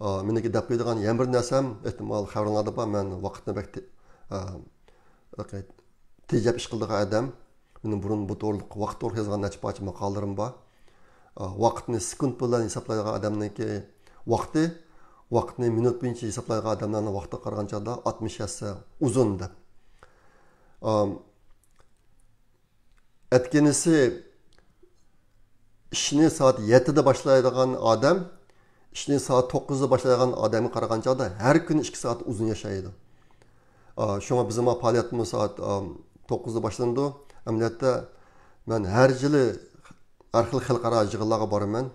مېنىڭكى دەپ قويىدىغان يەنە بىر نەرسەم، ئېھتىمال خەۋىرىڭلاردا بار، مەن ۋاقىتنى بەك تې-، تېجەپ ئىش قىلىدىغان ئادەم. مېنىڭ بۇرۇن بۇ توغرىلىق، ۋاقىت توغرىلىق يازغان نەچچە پارچە ماقالىلىرىم بار. ئا، ۋاقىتنى سېكۇنت بىلەن ھېسابلايدىغان ئادەمنىڭكى ۋاقتى، ۋاقىتنى مىنۇت بويىچە ھېسابلايدىغان ئادەملەرنىڭ ۋاقتىغا قارىغاندا ئاتمىش ھەسسە ئۇزۇن دەپ. ئا، ئەتكىنىسى ئىشنى سائەت يەتتىدە باشلايدىغان ئادەم، ئىشنى سائەت توققۇزدا باشلايدىغان ئادەمگە قارىغاندا ھەر كۈنى ئىككى سائەت ئۇزۇن ياشايدۇ. ئا، شۇڭا بىزنىڭ پائالىيەتمۇ سائەت، ئا، توققۇزدا باشلىنىدۇ. ئەمەلىيەتتە مەن ھەر يىلى ھەر خىل خەلقئارا يىغىنلارغا بارىمەن.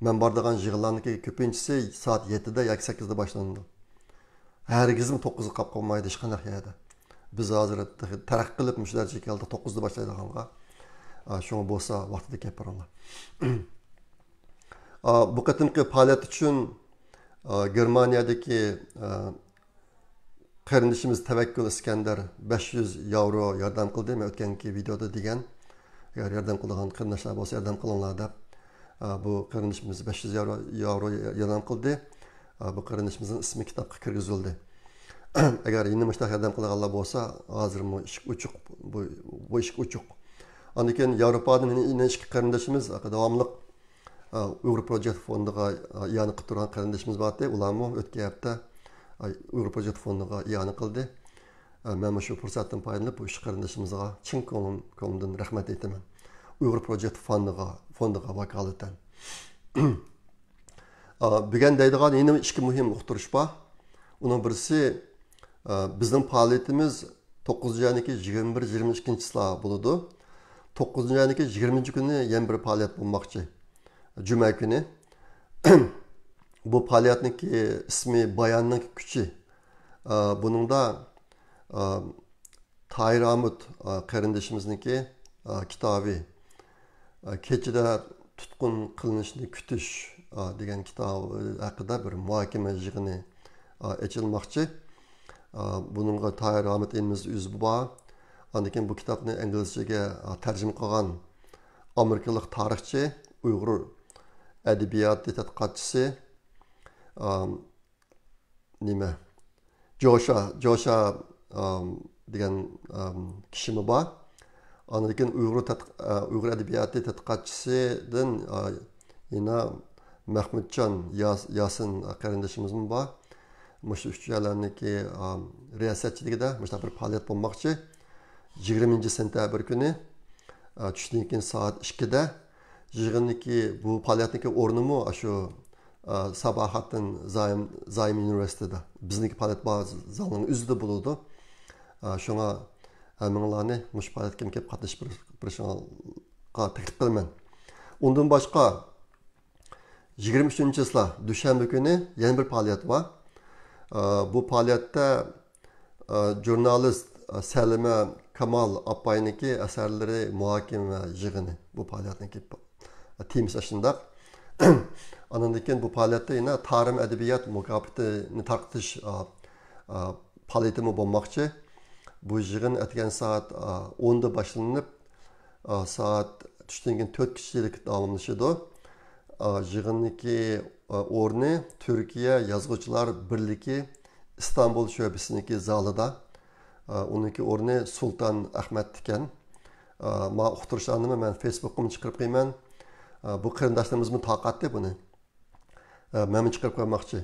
مەن بارىدىغان يىغىنلارنىڭكى كۆپىنچىسى سائەت يەتتىدە ياكى سەككىزدە باشلىنىدۇ. ھەرگىزمۇ توققۇزغا قاپ قالمايدۇ ھېچقانداق يەردە. بىز ھازىر تېخى تەرەققىي قىلىپ مۇشۇ دەرىجىگە كەلدۇق، توققۇزدا باشلايدىغانغا. ئا، شۇڭا بولسا ۋاقتىدا كېلىپ بېرىڭلار. ئا، بۇ قېتىمقى پائالىيەت ئۈچۈن، ئا، گېرمانىيەدىكى، ئا، قېرىندىشىمىز تەۋەككۈل ئىسكەندەر بەش يۈز ياۋرو ياردەم قىلدى. مەن ئۆتكەنكى ۋىدېئودا دېگەن، ئەگەر ياردەم قىلىدىغان قېرىنداشلار بولسا ياردەم قىلىڭلار دەپ، ئا، بۇ قېرىندىشىمىز بەش يۈز ياۋرو، ياۋرو ياردەم قىلدى. ئا، بۇ قېرىندىشىمىزنىڭ ئىسمى كىتابقا كىرگۈزۈلدى. ئەگەر يەنە مۇشۇنداق ياردەم قىلىدىغانلار بولسا، ھازىرمۇ ئىشىك ئوچۇق، بۇ، بۇ ئىشىك ئوچۇق. ئاندىن كېيىن ياۋروپادىن يەنە، يەنە ئىككى قېرىندىشىمىز داۋاملىق، ئا، ئۇيغۇر پروجېكت فوندىغا، ئا، ئىئانە قىلىپ تۇرغان قېرىندىشىمىز بار ئىدى. ئۇلارمۇ ئۆتكەن ھەپتە، ئا، ئۇيغۇر پروجېكت فوندىغا ئىئانە قىلدى. ئا، مەن مۇشۇ پۇرسەتتىن پايدىلىنىپ بۇ ئۈچ قېرىندىشىمىزغا چىن كۆڭلۈم، كۆڭلۈمدىن رەھمەت ئېيتىمەن. ئۇيغۇر پروجېكت فوندىغا، فوندىغا ۋاكالىتەن. ئا، بۈگۈن دەيدىغان يەنە ئىككى مۇھىم ئۇقتۇرۇش بار. ئۇنىڭ بىرسى، ئا، بىزنىڭ پائالىيىتىمىز توققۇزىنچى ئاينىڭكى يىگىرمە بىر، يىگىرمە ئىككىنچى چىسلا بولىدۇ. توققۇزىنچى ئاينىڭكى يىگىرمىنچى كۈنى يەنە بىر پائالىيەت بولماقچى. جۈمە كۈنى. بۇ پائالىيەتنىڭكى ئىسمى باياننىڭ كۈچى. ئا، بۇنىڭدا، ئا، تاھىر ئامۇت، ئا، قېرىندىشىمىزنىڭكى، ئا، كىتابى، ئا، كېچىدە تۇتقۇن قىلىنىشنى كۈتۈش، ئا، دېگەن كىتابى ھەققىدە بىر مۇھاكىمە يىغىنى، ئا، ئېچىلماقچى. ئا، بۇنىڭغا تاھىر ئامۇت ئىنىمىز ئۆزى بار. ئاندىن كېيىن بۇ كىتابنى ئىنگلىزچىگە، ئا، تەرجىمە قىلغان ئامېرىكىلىق تارىخچى، ئۇيغۇر ئەدەبىياتى تەتقىقاتچىسى، ئا، نېمە، جوشا، جوشا، ئام، دېگەن، ئام، كىشىمۇ بار. ئاندىن كېيىن ئۇيغۇر تەتق-، ئە، ئۇيغۇر ئەدەبىياتى تەتقىقاتچىسىدىن، ئا، يەنە مەخمۇتجان ياس-، ياسىن قېرىندىشىمىزمۇ بار. مۇشۇ ئۈچەيلەننىڭكى، ئام، رىياسەتچىلىكىدە مۇشۇنداق بىر پائالىيەت بولماقچى. يىگىرمىنچى سېنتەبىر كۈنى، ئا، چۈشتىن كېيىن سائەت ئىككىدە يىغىننىڭكى، بۇ پائالىيەتنىڭكى ئورنىمۇ ئاشۇ، ئا، ساباھاتتىن زايەم، زايەم ئۇنىۋېرسىتېتىدا، بىزنىڭكى پائالىيەت بار زالنىڭ ئۆزىدە بولىدۇ. ئا، شۇڭا ھەممىڭلارنى مۇشۇ پائالىيەتكە كېلىپ قاتنىشىپ بېرىشىڭلارغا تەكلىپ قىلىمەن. ئۇندىن باشقا، يىگىرمە ئۈچىنچى چىسلا، دۈشەنبە كۈنى يەنە بىر پائالىيەت بار. ئا، بۇ پائالىيەتتە، ئا، ژۇرنالىست، ئا، سەلىمە كامال ئاپاينىڭكى ئەسەرلىرى مۇھاكىمە يىغىنى، بۇ پائالىيەتنىڭكى تېمىسى شۇنداق. ئاندىن كېيىن بۇ پائالىيەتتە يەنە تارىم ئەدەبىيات مۇكاپاتىنى تارقىتىش، ئا، ئا، پائالىيىتىمۇ بولماقچى. بۇ يىغىن ئەتىگەن سائەت، ئا، ئوندا باشلىنىپ، ئا، سائەت چۈشتىن كېيىن تۆتكىچىلىك داۋاملىشىدۇ. ئا، يىغىننىڭكى، ئا، ئورنى تۈركىيە يازغۇچىلار بىرلىكى ئىستانبۇل شۆبىسىنىڭكى زالىدا. ئا، ئۇنىڭكى ئورنى سۇلتان ئەخمەت ئىكەن. ئا، ما ئۇقتۇرۇشلارنىمۇ مەن فېيسبۇكقىمۇ چىقىرىپ قويىمەن. ئا، بۇ قېرىنداشلىرىمىزمۇ تارقاتتى بۇنى. ئە، مەنمۇ چىقىرىپ قويماقچى.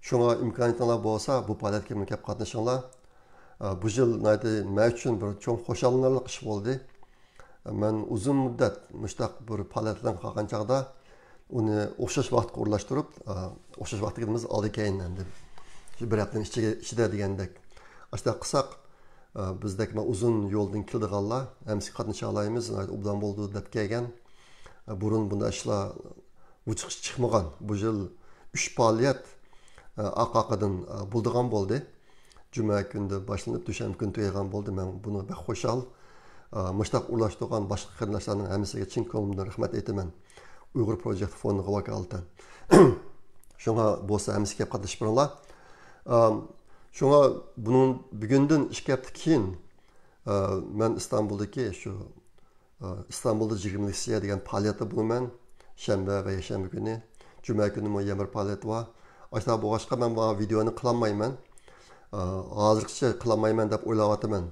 شۇڭا ئىمكانىيىتىڭلار بولسا، بۇ پائالىيەتكە كېلىپ قاتنىشىڭلار. ئە، بۇ يىل ناھايىتى مەن ئۈچۈن بىر چوڭ خۇشاللىنارلىق ئىش بولدى. ئە، مەن ئۇزۇن مۇددەت مۇشۇنداق بىر پائالىيەتلەرگە قالغان چاغدا ئۇنى ئوخشاش ۋاقىتقا ئورۇنلاشتۇرۇپ، ئە، ئوخشاش ۋاقىتتا دېگىنىمىز ئالدى كەينى ئەمدى. شۇ بىر ھەپتىنىڭ ئىچىگە، ئىچىدە دېگەندەك. ئاشۇنداق قىلساق، ئە، بىزدەك مانا ئۇزۇن يولدىن كېلىدىغانلار ھەممىسى قاتنىشالايمىز، ناھايىتى ئوبدان بولىدۇ دەپ كەلگەن. ئە، بۇرۇن بۇنداق ئىشلار ۋۇجۇدقا چىقمىغان. بۇ يىل ئۈچ پائالىيەت، ئە، ئارقا-ئارقىدىن، ئە، بولىدىغان بولدى. جۈمە كۈنىدە باشلىنىپ، دۈشەنبە كۈنى تۈگەيدىغان بولدى. مەن بۇنىڭغا بەك خۇشال. ئە، مۇشۇنداق ئورۇنلاشتۇرغان باشقا قېرىنداشلارنىڭ ھەممىسىگە چىن كۆڭلۈمدىن رەھمەت ئېيتىمەن. ئۇيغۇر پروجېكت فوندىغا ۋاكالىتەن. شۇڭا بولسا ھەممىسى كېلىپ قاتنىشىپ بېرىڭلار. ئە، شۇڭا بۇنىڭ بۈگۈندىن ئىككى ھەپتە كېيىن، ئە، مەن ئىستانبۇلدىكى شۇ ئىستانبۇلدا يىگىرمە لېكسىيە دېگەن پائالىيەتتە بولىمەن. شەنبە ۋە يەكشەنبە كۈنى. جۈمە كۈنىمۇ يەنە بىر پائالىيەت بار. ئاشۇنداق بولغاچقا، مەن بۇ ۋىدېئونى قىلالمايمەن. ئا، ھازىرغىچە قىلالمايمەن دەپ ئويلاۋاتىمەن.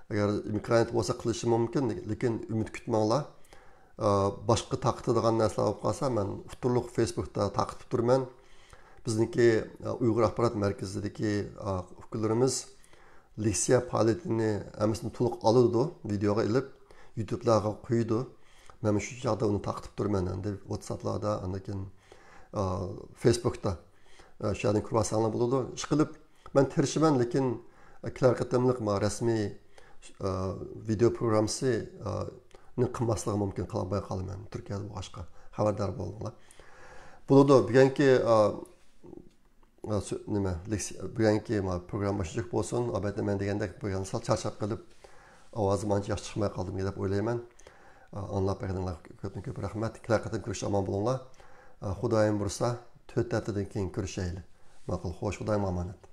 ئەگەر ئىمكانىيەت بولسا قىلىشىم مۇمكىن، لېكىن ئۈمىد كۈتمەڭلار. ئا، باشقا تارقىتىدىغان نەرسىلەر بولۇپ قالسا، مەن ئۇتتۇرلۇق فېيسبۇكتا تارقىتىپ تۇرىمەن. بىزنىڭكى، ئا، ئۇيغۇر ئاخبارات مەركىزىدىكى، ئا، ئۇكىلىرىمىز لېكسىيە پائالىيىتىنى ھەممىسىنى تولۇق ئالىدۇ، ۋىدېئوغا ئېلىپ، يۇتۇبلارغا قويىدۇ. مەن شۇ چاغدا ئۇنى تارقىتىپ تۇرىمەن، ئەمدى ۋاتساپلاردا، ئاندىن كېيىن، ئا، فېيسبۇكتا، ئا، شۇ يەردىن كۆرۈۋالساڭلار بولىدۇ. ئىشقىلىپ، مەن تىرىشىمەن، لېكىن، ئا، كېلەر قېتىملىق ما رەسمىي، ئا، ۋىدېئو پروگراممىسى، ئا، قىلماسلىقى مۇمكىن، قىلالماي قالىمەن تۈركىيەدە بولغاچقا. خەۋەردار بولۇڭلار. بولىدۇ، بۈگۈنكى، ئا، ئا، سۆ-، نېمە، لېكسىيە، بۈگۈنكى ما پروگرامما شۇنچىلىك بولسۇن. ئالبەتتە، مەن دېگەندەك، بۈگۈن سەل چارچاپ قېلىپ، ئاۋازىم ئانچە ياخشى چىقماي قالدىمىكىن دەپ ئويلايمەن. ئا، ئاڭلاپ بەرگىنىڭلارغا كۆپتىن كۆپ رەھمەت. كېلەر قېتىم كۆرۈشكىچە ئامان بولۇڭلار. ئا، خۇدايىم بۇيرۇسا، تۆت ھەپتىدىن كېيىن كۆرۈشەيلى. ماقۇل، خوش، خۇدايىمغا ئامانەت.